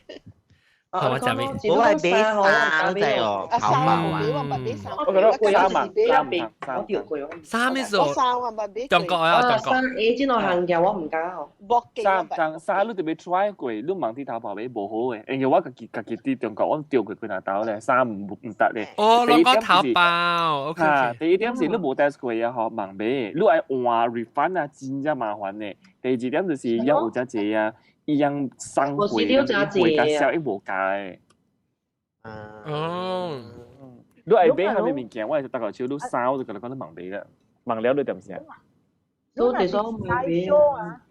我食咩？我係買衫仔哦，淘寶啊。我覺得三啊，三三咩數？三我捌買。中國啊，中國。三 A 這種行嘅我毋敢哦。三三衫你特別 try 過，你網佇淘寶買無好的，因為我家己家己佇中國，我著過幾若兜咧，衫毋得咧。哦，你講淘寶，OK。第一點是你無 test 過啊，吼，網買，你愛換 refund 啊，真正麻煩的。第二點就是要有遮濟啊。伊樣送貨，貨價銷伊無價的。哦，你愛買啥物物件，我會逐個手你衫，我就共你講你網買啦，網了你點啥？你若是 Daiso 啊，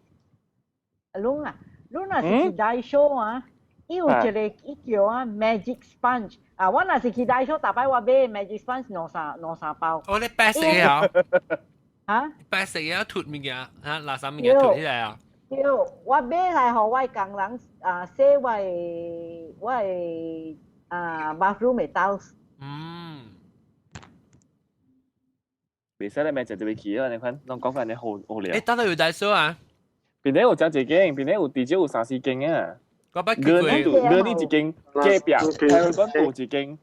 龍啊，你若是 Daiso 啊，伊伊有一個伊叫啊 Magic Sponge 啊，我若是去 Daiso 逐擺我買 Magic Sponge 兩三兩三包。哦，你白色嘅啊？嚇？白色嘅脫物件嚇，垃圾物件脫起來啊？對，我買來予我的工人啊洗我的我的啊 bathroom 的 tiles。嗯。袂使你咪就就去啊！你看，攏講緊你好好料。誒，等到有 Daiso 啊？邊底有真一間，邊底有至少有三四間啊。我捌去過。我呢一間隔壁，台灣有一間，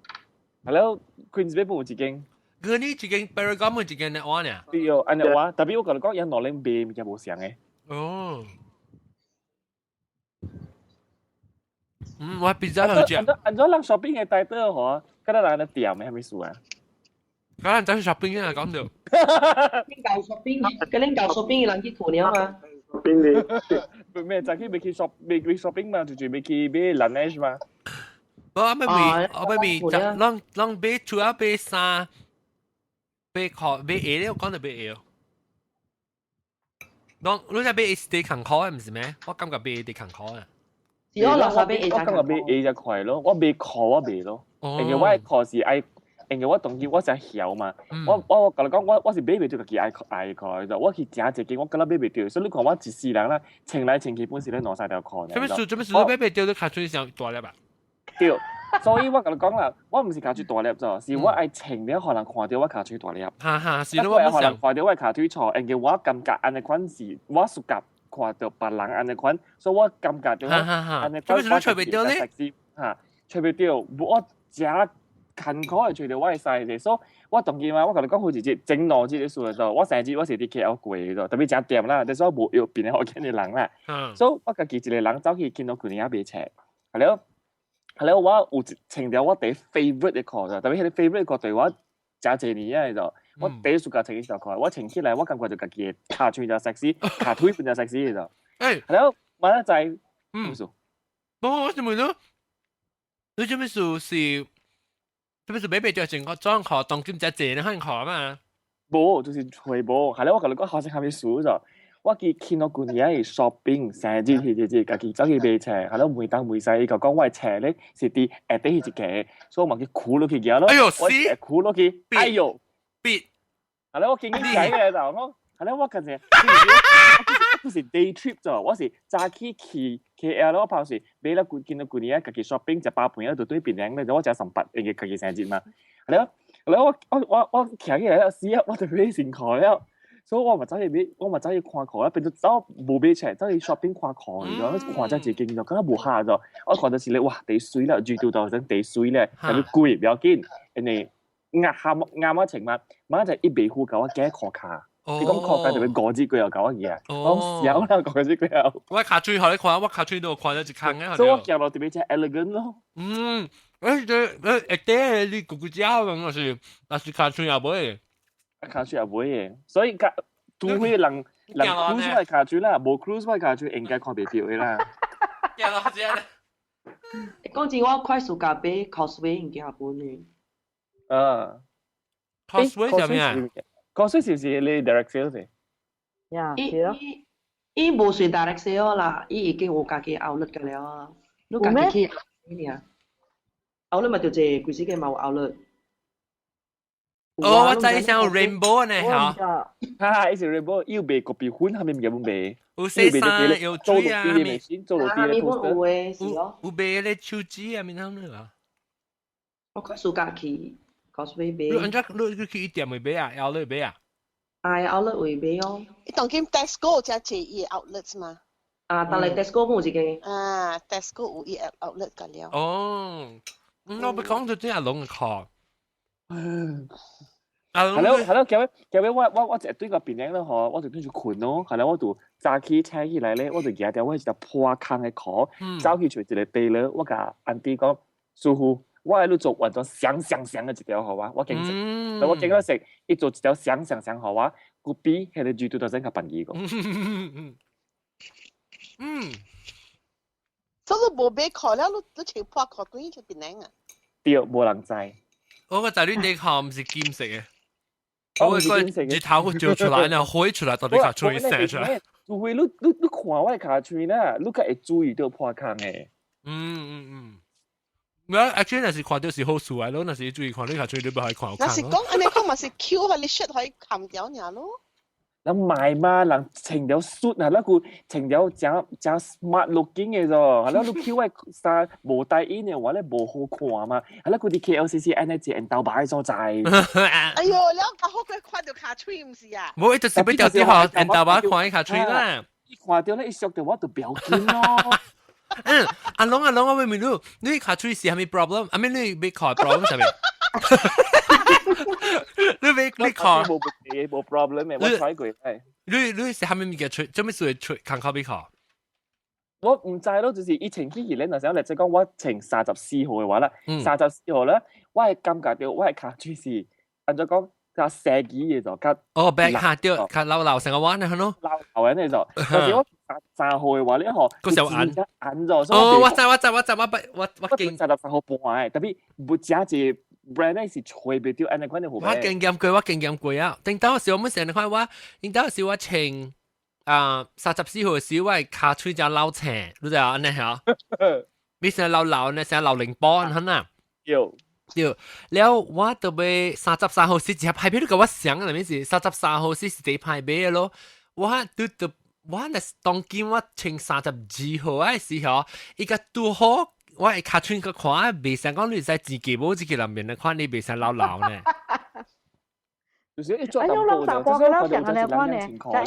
係咯，Queensway 有一間。我呢一間 Paragon 一間的話呢？對哦，按呢話，特別我共你講，𪜶兩人賣物件無相的。哦。嗯，我比較好食。按怎人 shopping 的態度吼，敢若人咧店的啥物事啊？可能走去 shopping 啊，講到。恁舊 shopping，嗰恁舊 shopping 的人去囤了嘛？邊你？咩？早起欲去 shop，欲去 shopping 嘛？就是欲去買 Laneige 嘛？無，我欲買，我欲買，攏攏買主要買衫，買褲，買鞋咧，我講到買鞋。攏你只買鞋是得艱苦的，毋是咩？我感覺買鞋得艱苦啊。是我垃圾買鞋，我感覺買鞋就快咯，我買褲我袂咯，因為我的褲是愛。因為我當今我誠曉嘛，我我共你講，我我是買袂著家己愛愛褲的，我去食一間，我敢若買袂著，所以你看我一世人啦，穿來穿去本是咧兩三條褲。啥物事？啥物事？你買袂著，你跤喙上大粒啊？對，所以我共你講啦，我毋是跤喙大粒咋，是我愛穿了，予人看著我跤喙大粒。哈哈，是咯，我予人看著我跤腿粗，因為我感覺按呢款是我暑假看著別人按呢款，所以我感覺著按呢款。啥物事你揣袂著咧？哈，揣袂著，我誠艱苦會揣著我的 size，所以我當今啊，我共你講好一日，前兩日的事就，我生日我是佇 KL 過的，特別誠掂啦，但是我無約邊個福建的人啦，所以我家己一個人走去 Kinokuniya 買冊，係了，係了，我有一穿著我第一 favourite 的褲，特別彼個 favourite 的褲對我誠濟年啊，就我第一次共穿彼條褲，我穿起來我感覺就家己的跤喙誠 sexy，跤腿變誠 sexy 的就，係了，明仔載，嗯，無，我想問你，你這物事是？這不是買袂著成個裝褲，當今才濟呢款褲嘛？無，就是揣無。係咧，我共你講，發生啥物事就，我去 Kinokuniya shopping，生日彼日，家己走去買冊，係咧問東問西，伊就講我的冊咧是佇下底彼一格，所以我嘛去跍落去舉咯。哎喲，死！跍落去，哎喲，別！係咧，我見見仔嘅就講，係咧，我近時我是 day trip 咋，我是早起去 KL 我跑是買了 Kinokuniya，家己 shopping 食飽飯就對檳城咧，我食三百，因為家己生日嘛。係咧，係咧，我我我我徛起來了，死啊！我就買新褲了，所以我嘛走去買，我嘛走去看褲，變做走無買冊，走去 shopping 看褲，你知影？看這一間就感覺無合咗，我看到是咧，哇，第媠了，G2000第媠咧，特別貴，不要緊，因為壓下壓我穿嘛，馬就一袂付共我加褲跤。你講褲跤就欲五折過後共我寄，我講痟啦，五折過後。我跤喙予你看，我跤喙都有看到一空嘅。所以我行路特別誠 elegant 咯。嗯，誒，這誒，下底你咕咕叫咁，若是若是跤喙也袂。跤喙也袂的，所以較除非人人 cruise 我的跤喙啦，無 cruise 我的跤喙應該看袂著的啦。行到這。講真，我快暑假買 Cosway 物件本呢。啊。 Cosway 啥物啊？ Cosway 是毋是你 direct sales 的？呀，伊伊伊無算 direct sale 啦，伊已經有家己 outlet 㗎了啊。你家己去爾，outlet 嘛就濟，規時間嘛有 outlet。哦，我知像 rainbow 呢，嚇。哈哈，伊是 rainbow，伊有賣咖啡粉，啥物物件攏賣。有洗衫，有水啊，做落地做落地的有的是咯。有賣咧手指啊，物通咧啊。我看暑假去 Cosway 買。你按怎你去伊店位買啊？outlet 買啊？啊，outlet 位買哦。伊當今 Tesco 才濟伊 outlets 嘛。啊，但係 Tesco 冇一間。啊，Tesco 有伊 outlet 個了。哦，我欲講到這阿龍嘅係咯係咯，結尾結尾我我我一對個檳城咧吼，我就轉去睏咯。後來我就早起醒起來咧，我就舉著我一條破空的褲，走去揣一個地咧，我共 auntie 講，師傅，我愛你做完全雙雙雙的一條予我，我揀食，我揀咗食，伊做一條雙雙雙予我，佮比彼個 G2000 較便宜個。嗯，所以你無買褲了，你你穿破褲轉去檳城啊？對，無人知。我個仔女底褲毋是金色的。我個日頭照出來，然後火出來，到底跤喙生出來。除非你你你看我的跤喙啦，你較會注意到破空的。嗯嗯嗯。我 actually 若是看到是好事來咯，若是注意看你較嘴，你不可以看。若是講按呢講嘛是 Q 佢你 shirt 可以冚掉爾咯。人賣嘛，人穿條 suit 啊，那個穿條誠誠 smart looking 嘅啫，係啦，你 Q 嘅衫無帶衣嘅話咧，無好看嘛，係啦，佢哋 KLCC 按呢一緣投牌所在。哎喲，了較好過看到跤喙毋是啊？無，伊就是欲條啲學緣投牌看伊跤喙啦。伊看到咧，伊熟到我就不要緊咯。嗯，阿龍阿龍，我問你，你跤喙是啥物 problem？阿咩你欲看 problem 啥物？你欲你看無無 problem 嘅，我 try 過係。你是啥物物件喙？做咩事會喙空口欲看？我毋知咯，就是以前起咧，若是嚟即講我穿34號嘅話啦，34號咧，我會感覺到我的跤喙是按怎講較細支嘅就較哦，白下對，較老老成個彎啊，咯，老老嘅就，但是我33號嘅話咧，嗬，個時候硬硬咗，哦，我知我知我知我我我經33號半嘅，特別無食一 brand 咧是吹袂著，按呢款嘅號。我經驗過，我經驗過啊。頂當時我們成日看我，頂當時我穿啊34號時，我跤喙誠老青，你知啊？按呢嚇？你成老老呢，成老靈波，係呐？有。對，了我特別33號是一派票，你共我想啊，咩是三十三號是是第派買的咯？我拄著我若是當今我穿32號的時候，伊個拄好我的跤喙個看，袂使講你會使自己無這個內面的看你袂使老老呢。就是一做哎呦，老大哥老想按呢款呢，我一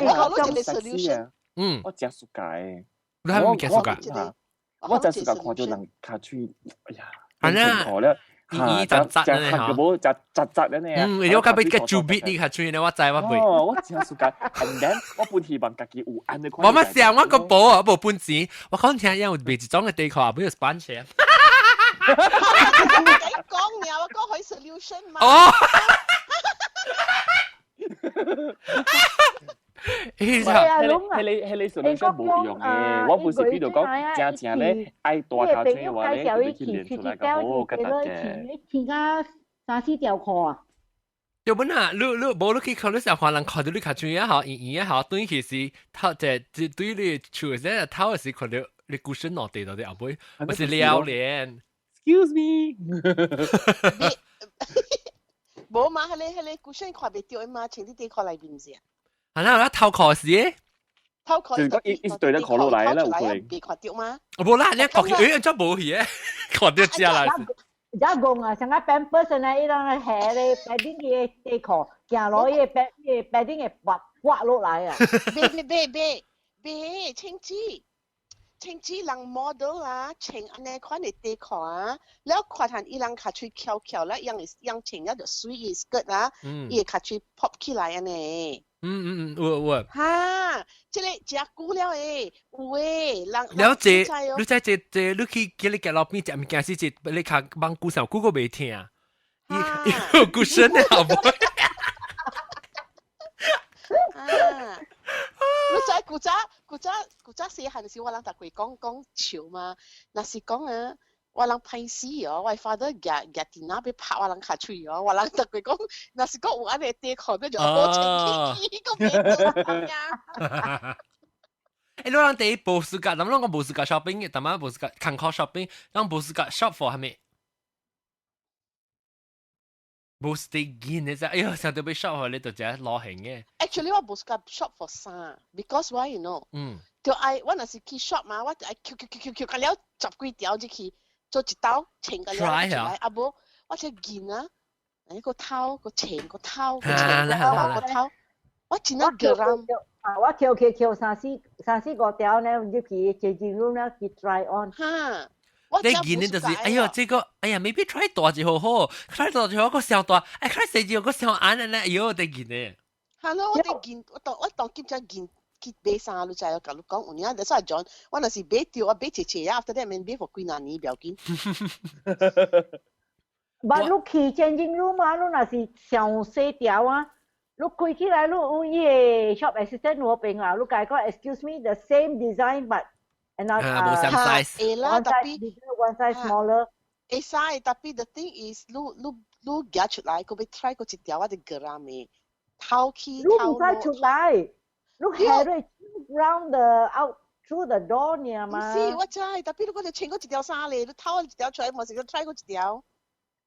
個 solution。嗯，我誠 suka 的。你係咪誠 suka？我誠 suka 看著人跤喙，哎呀，係啊。伊雜雜呢嚇，無雜雜雜的呢。嗯，我較欲較注筆你較喙呢，我知我袂。哦，我誠 suka，and then 我本希望家己有按呢款。我嘛想我個無啊，無本錢，我講聽有賣一種的底褲，沒有版權。我講爾，我講可以 solution 嘛。哦。係啊，係你 solution 無用嘅，我不是比如講，誠正咧愛大跤喙嘅話咧，就去練出來較好較得嘅。你穿甲三四條褲啊？對本啊，你你無你去看，你成看人看著你跤喙也好，圓圓也好，轉去時頭就就對你厝時頭時看著你骨身落地到底後尾，我是撩臉。 Excuse me。無嘛，彼個骨身看袂著嘛，穿佇底褲內面是啊。啊，那我偷褲時，偷褲就是講伊伊是對咧褲落來啦，有可能。袂看著嗎？無啦，你看欸，怎無去的？看著遮啦。遮戇啊，像個 Pampers 呢，伊人下咧 padding 的底褲，行落伊個 pad 伊個 padding 會滑滑落來啊。別別別別別，穿子穿子人 model 啊，穿按呢款的底褲啊，了看見伊人跤喙翹翹了，樣樣穿了就媠伊 skirt 啊，伊个跤喙 pop 起來按呢。嗯嗯嗯，有有。哈，這个誠久了的，有的人。了這，你知這這，你去叫你行路邊食物件時，這你較網久上久閣袂疼。伊有骨身的好無？啊！你知古早古早古早細漢時，我人逐過講講笑嘛，若是講啊。我人歹死哦，我 father 舉舉電腦欲拍我人跤喙哦，我人逐過講，若是講有按呢底褲，你就好穿起去，閣袂做啊。欸，你人第一無 suka，咱們攏講無 suka shopping 嘅，但嘛無 suka 艱苦 shopping，咱無 suka shop for 啥物？無是啲見嘅啫，哎喲，想到欲 shop for 你就真老興嘅。 Actually，我無 suka shop for 衫，because why you know？嗯。就愛我若是去 shop 嘛，我就愛抾抾抾抾抾，甲了十幾條入去。做一刀穿個了出來，啊無我這見啊，一個頭個穿個頭個穿個頭個頭，我真係叫人。啊！我抾抾抾三四三四五條呢，入去 changing room 呢去 try on。哈！你見呢就是，哎喲，這個，哎呀，maybe try 大就好好，try 大就好個小大，哎，try 細就個小按呢，哎喲，得見呢。係咯，我得見，我當我當今只見。去買衫，你知我共你講有影，that's why John，我若是買著，我買一次啊，after that 免買予幾若年，不要緊。 But 你去 changing room 啊，你若是上細條啊，你開起來，你有伊個 shop assistant 有邊啊，你共伊講 excuse me，the same design but another 啊，無 same size。會啦，特別 one size smaller。會使，特別 the thing is，你你你夾出來，閣欲 try 閣一條，我就格啦咩，頭起頭。你毋使出來。你下瑞 round the out through the door 爾嘛。是，我知，特別如果你穿過一條衫咧，你偷一條出來，嘛是個 try 過一條。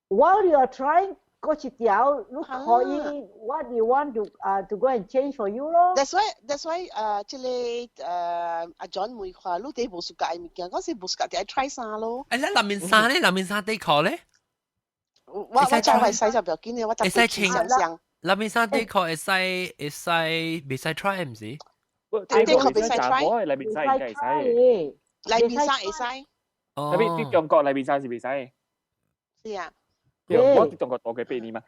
While you are trying 嗰一條，你可以 what you want to go and change for you 咯。 That's why 這個阿 John 問看，你哋無 suka 物件，我是無 suka 就愛 try 衫咯。誒，你內面衫咧，內面衫底褲咧？我知我使就唔要緊嘅，我特別想想。內面衫底褲會使會使袂使 try 毋是？底褲袂使 try，內面衫應該會使。內面衫會使。哦。特別啲中國內面衫是袂使。是啊。對，我佇中國住過8年嘛。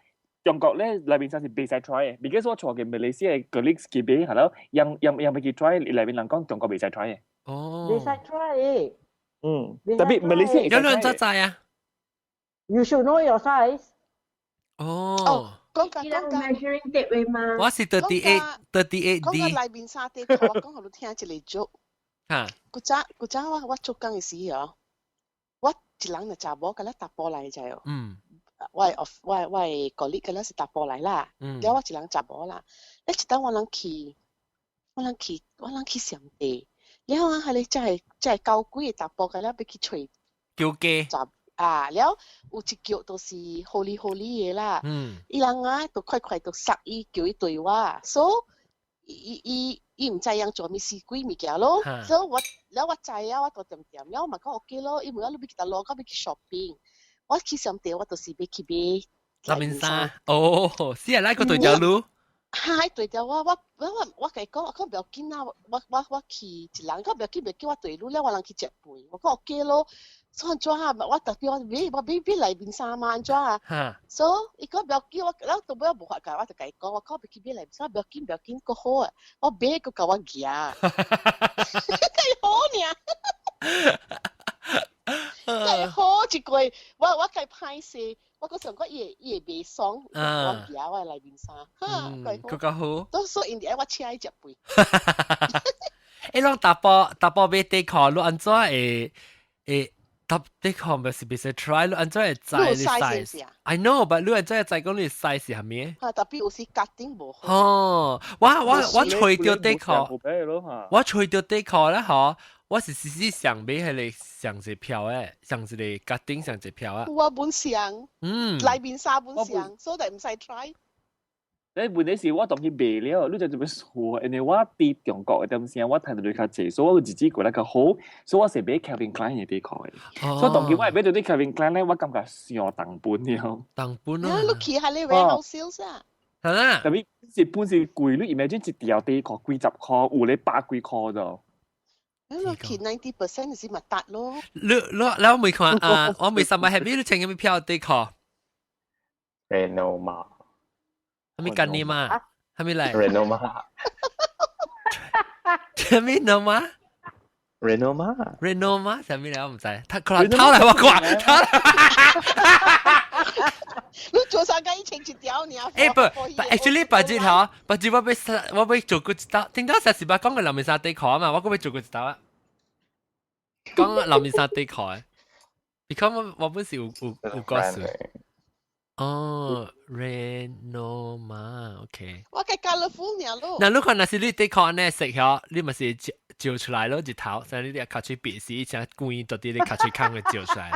中國咧內面衫是袂使 try 嘅，because 我帶個馬來西亞 colleagues 去買，係咯，樣樣樣欲去 try，內面人講中國袂使 try 嘅。哦。袂使 try。嗯，特別馬來西亞有人怎知啊？You should know your size。哦。講價講價。 measuring tape 嘅嘛？我是 38 38 D。講價內面衫底褲，我講予你聽一個 joke。嚇。古早古早我做工嘅時哦，我一人就查某，佮咧查埔來知哦。我的 colleague 敢若是查埔來啦，了我一人查某啦。咧一當我人去，我人去，我人去上地，了啊，彼个這个九幾個查埔敢若欲去揣叫雞啊，了有一腳就是好哩好哩的啦。伊人啊，就快快就殺伊，叫伊對我，所以伊伊伊毋知影做物事鬼物件咯。所以我了我知啊，我就恬恬了，我嘛講 OK 咯。伊問我你欲去佗落，我欲去 shopping。我去商店，我就是欲去買內面衫。哦，是啊，來個對條路。哈，對條我我我我共伊講，我講不要緊啊，我去一人，講不要緊，不要緊，我對路了，我人去食飯，我講 OK 咯。所以按怎啊？我特別我買我買買內面衫嘛，按怎啊？所以伊講不要緊，我了到尾無法共，我就共伊講，我講欲去買內面衫，不要緊，不要緊，閣好啊。我買閣共我夾，計好爾。計好一個，我計歹勢，我閣想講伊會袂爽，我夾我內面衫，哈，計好。閣好。都所以𪜶愛我請伊食飯。欸，攏查埔查埔買底褲，你按怎會會？搭底褲咪是袂使 try，你按怎會知你 size？I know，but 你按怎會知講你 size 是啥物？哈，特別有時 cutting 無好。哦，我揣著底褲，我揣著底褲咧，嗬，我是實際上買彼个上一票的，上一個 cutting 上一票啊。我本上，內面衫本上，所以毋使 try。你問題是我當去賣了，你就做咩錯？因為我佇中國的點聲，我趁著較濟，所以我日子過得較好，所以我是買 Calvin Klein 的底褲的。所以當今我買著啲 Calvin Klein 咧，我感覺上重本了。重本啊！你去彼个 warehouse sales 啊？係啦。特別是本是貴，你 imagine 一條底褲幾十箍，有咧百幾箍就。你去90% 是咪得咯？你我未看啊，我未上擺係邊你穿啥物票底褲？Renoma。係咪近你嘛？係咪嚟？Renoma。係咪 Noma？ Renoma。 Renoma 係咪嚟？我唔知。他佢偷嚟我掛，偷。你做啥個以前一條爾？欸不，actually 別日嗬，別日我欲做過一道，聽到上次捌講過內面衫底褲啊嘛，我閣欲做過一道啊。講內面衫底褲的，because 我本是有故事。哦，Renoma，OK。我計 California 咯。那你看，若是你底褲按呢色嗬，你嘛是照照出來咯，日頭，所以你跤喙閉時，像光到佇你跤喙孔會照出來。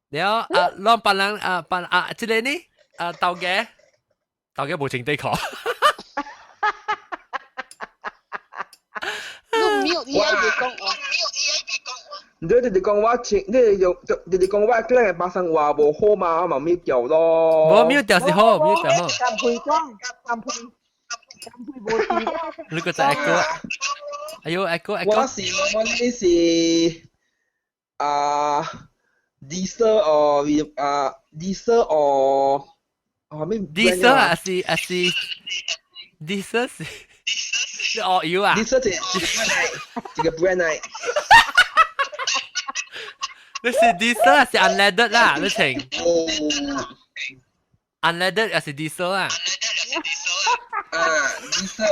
了啊，攏別人啊，別啊，這個呢？啊，頭家，頭家無穿底褲。你沒有，你還袂講話。你就是講我穿，你用就是講我今日巴生話無好嘛，我嘛沒掉咯。無沒掉是好，沒掉好。干配講，干配，干配無掉。你個就愛哥，哎呦愛哥愛哥。我呢是啊，diesel 哦，啊 diesel 哦，哦咩？diesel 還是還是 diesel 是？你學油啊？diesel 是這個 brand 來。你是 diesel 還是 unleaded 啦？你請。unleaded 還是 diesel 啊？啊，diesel。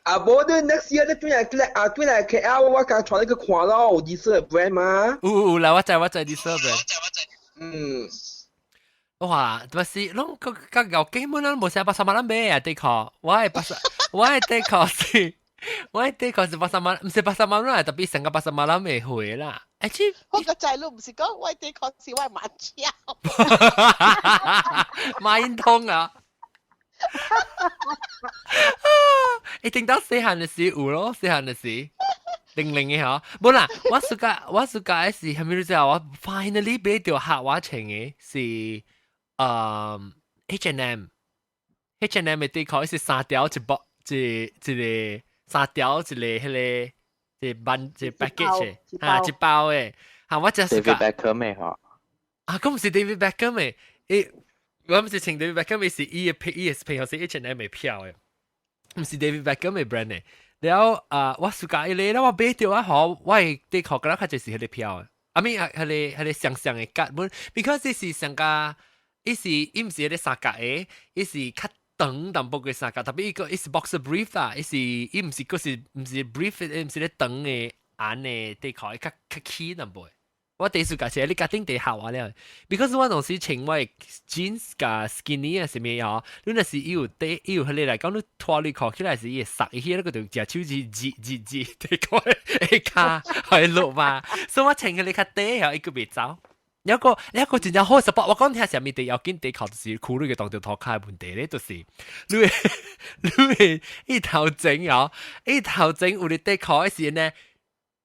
啊，無你 next year 你轉來啊，轉來 KL，我剛帶你去看咯，有 diesel brand 嘛？有有啦，我知我知 diesel brand。哇，但是攏閣閣𠢕基本攏無啥巴沙馬人買啊，底褲，我的巴沙，我的底褲是。我底褲是 pasar malam，毋是 pasar malam 啦，tapi 成個 pasar malam 會回啦。Actually，我個仔女毋是講我底褲是我馬車。馬英通啊！一定到細漢的時有咯，細漢的時。零零嘅嗬，無啦，我暑假我暑假的時係咪你知啊？我 finally 買到客我穿嘅是H&M H&M 的底褲是三條一包一一個三條一個彼個一個一個 package 啊一包的，嚇我真是 David Beckham 的嗬，啊，咁毋是 David Beckham 的，伊我毋是穿 David Beckham 是伊的伊的朋友是 H&M 的票的，毋是 David Beckham 的 brand 的。了啊，我暑假一個，了我買著啊，嗬，我的底褲敢若較濟是彼個票的，啊咪啊，彼個彼個雙雙的格本，because 這是上加，伊是伊毋是彼個三角的，伊是較長淡薄的三角，tapi 伊個伊是 boxer brief 啦，伊是伊毋是閣是毋是 brief，伊毋是咧長的按的底褲，伊較較起淡薄的。我第暑假是你家頂底下我了，because 我當時穿我的 jeans 佮 skinny 啊啥物嗬，你若是伊有底，伊有彼個來講，你脫你褲起來是伊會塞伊彼個就食手指擠擠擠底褲會卡會落嘛，所以我穿彼個較短嗬，伊閣袂走。有個有個真正好 support，我講聽啥物第要緊底褲就是褲你個當著塗跤的問題咧，就是你會你會伊頭前哦，伊頭前有咧底褲的時陣呢。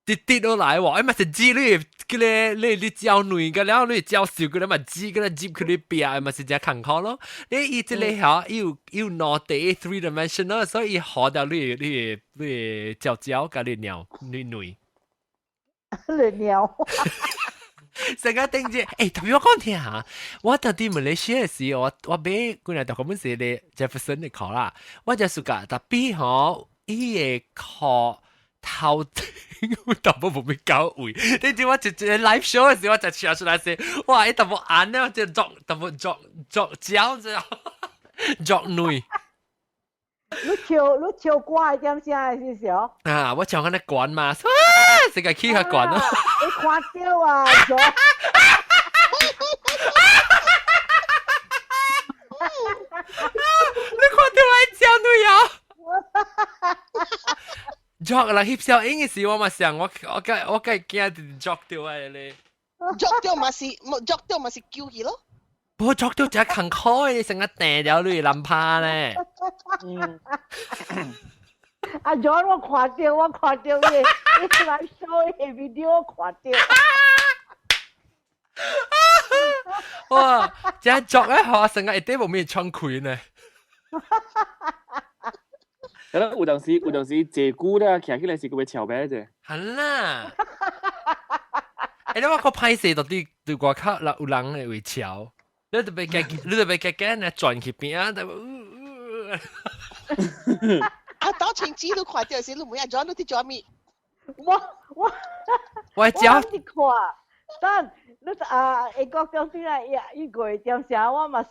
跌跌落來喎，哎嘛是擠你，叫你你你焦軟個了，你焦瘦個了嘛擠個了入去你壁，嘛是真艱苦咯。你伊這個嗬，伊有伊有兩地 three dimensional，所以伊學到你你你焦焦佮你尿你軟。你尿。成個頂住，欸，特別我講聽下，我到佇馬來西亞時，我我買幾若大個本是咧 Jefferson 的褲啦，我就暑假 tapi 吼，伊的褲。頭我淡薄無咩到位，你知我一一個 live show 的時，我就唱出來說，哇！伊淡薄按咧，就作淡薄作作焦這樣，作軟。你唱你唱歌的點聲是是哦？啊，我唱緊咧管嘛，啊，成個起較懸咯。你看到啊？你看到我焦女啊？作啦，翕相影的時，我嘛想，我我梗我梗驚作到啊咧。作到嘛是，作到嘛是叫佢咯。無作到真艱苦的，成個掟了你難拍咧。阿 John，我看到，我看到你，你來 show 的 video 我看到。哇！這作咧，嗬，成個一啲無咩窗開呢。係咯，有當時有當時坐久咧，徛起來是個會翹白啫。係啦。欸，你我個歹勢到底對外口有人會會翹，你特別驚，你特別驚驚咧轉去邊啊！啊，當前子都看到時，你問阿 John 你佇做咩？我我我教我佇看，但你啊，會講點先啦？一個月點聲，我嘛是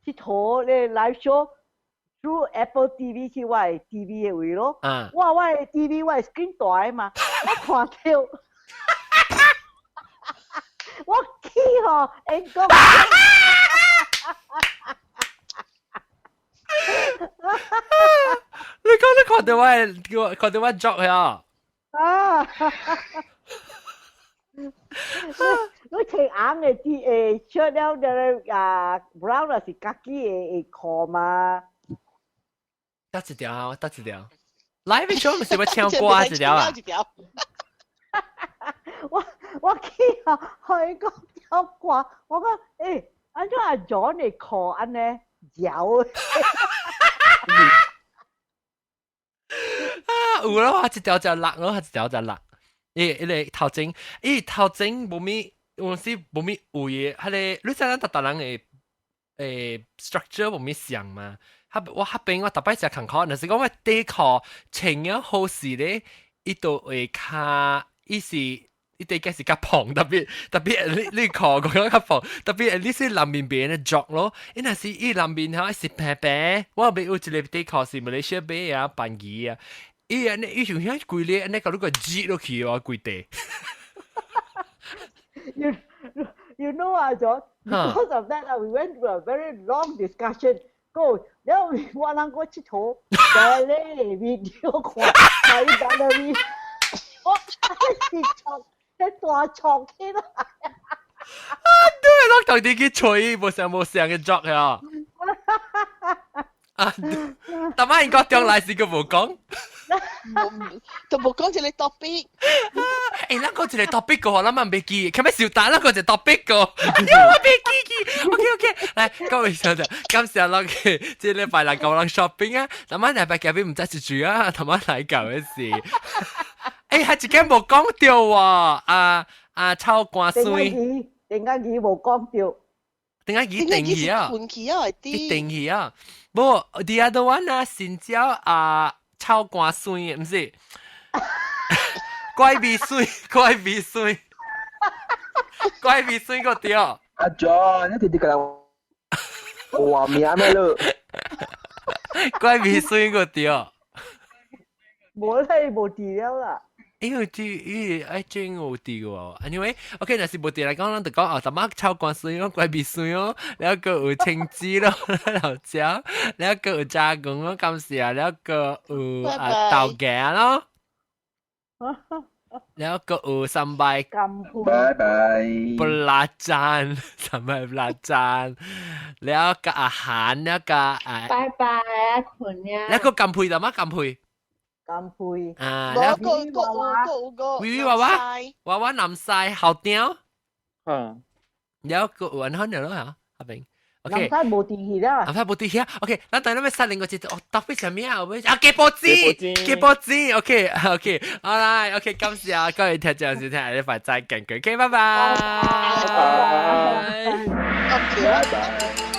去睇咧 live show。through Apple TV 去我的 TV 的位咯，我我的 TV 我的 screen 大的嘛，我看到，我去吼，會講，你講你看到我的，看到我作呀？啊！你穿紅的 T 誒 shirt 了，了啊 brown 就是家己的的褲嘛。得一條啊，得一條。Live show 毋是要唱歌一條啊？我我去啊，予伊講跳歌，我講欸，按怎阿 John 的褲按呢搖？啊，有啦，我一條就落咯，一條就落。伊伊個頭前，伊頭前無咪，有時無咪有的，彼個你知咱逐逐人的誒 structure 無咪像嘛？我彼邊我逐擺食艱苦，若是講我底褲穿了好勢咧，伊就會較，伊是伊底個是較胖，特別特別你你褲講較胖，特別你是南面邊的著咯，伊若是伊南面吼是平平，我買有一個底褲是馬來西亞買啊，便宜啊，伊按呢伊像遐規个按呢共你個擠落去哦，規地。 You know 啊，John, because of that, we went through a very long discussion. 個了我人個𨑨迌，咧 video 看，睇到了咪，我是錯，係大錯起來。啊，對，我到底去吹，無上無上嘅 job 呀。啊，但係應該將來是個無講，就無講一個 topic。欸，咱講一個 topic 個，咱嘛袂記，佢咪小打咱講一個 topic 個，哎呀，我袂記記。OK OK，來，各位小姐，感謝落去，這禮拜來教人 shopping 啊，咱們禮拜今日唔知是住啊，他媽來搞嘅事。欸，還一間無講到喎，啊啊，臭瓜水。點解佢無講到？點解佢定去啊？定啊，佢定去啊！無，the other one 啊，新椒啊，臭瓜水，毋是？怪味水，怪味水，怪味水個對。阿 John，你直直個人話名咩咯？怪味水個對。無咧，無佇了啦。因為啲伊愛真有啲喎。Anyway，OK，若是無佇來講，咱就講哦，淡仔臭瓜水哦，怪味水哦，了閣有青汁咯，老椒，了閣有炸公咯，感謝，了閣有啊豆芽咯，了閣有三擺，拜拜， Belacan，三擺 belacan，了閣阿韓，了閣啊，拜拜，阿坤呀，了閣甘配淡仔甘配。甘配啊，個個個個娃娃娃娃娃南西後雕，嗯，有個雲漢了咯嚇，阿炳，OK，南西無電器啦，南西無電器啊，OK，咱等下要殺另外一個，哦，特別啥物啊？啊，雞波子，雞波子，OK OK，好啦，OK，感謝各位聽眾收聽，下禮拜再見，OK，拜拜，拜拜，拜拜。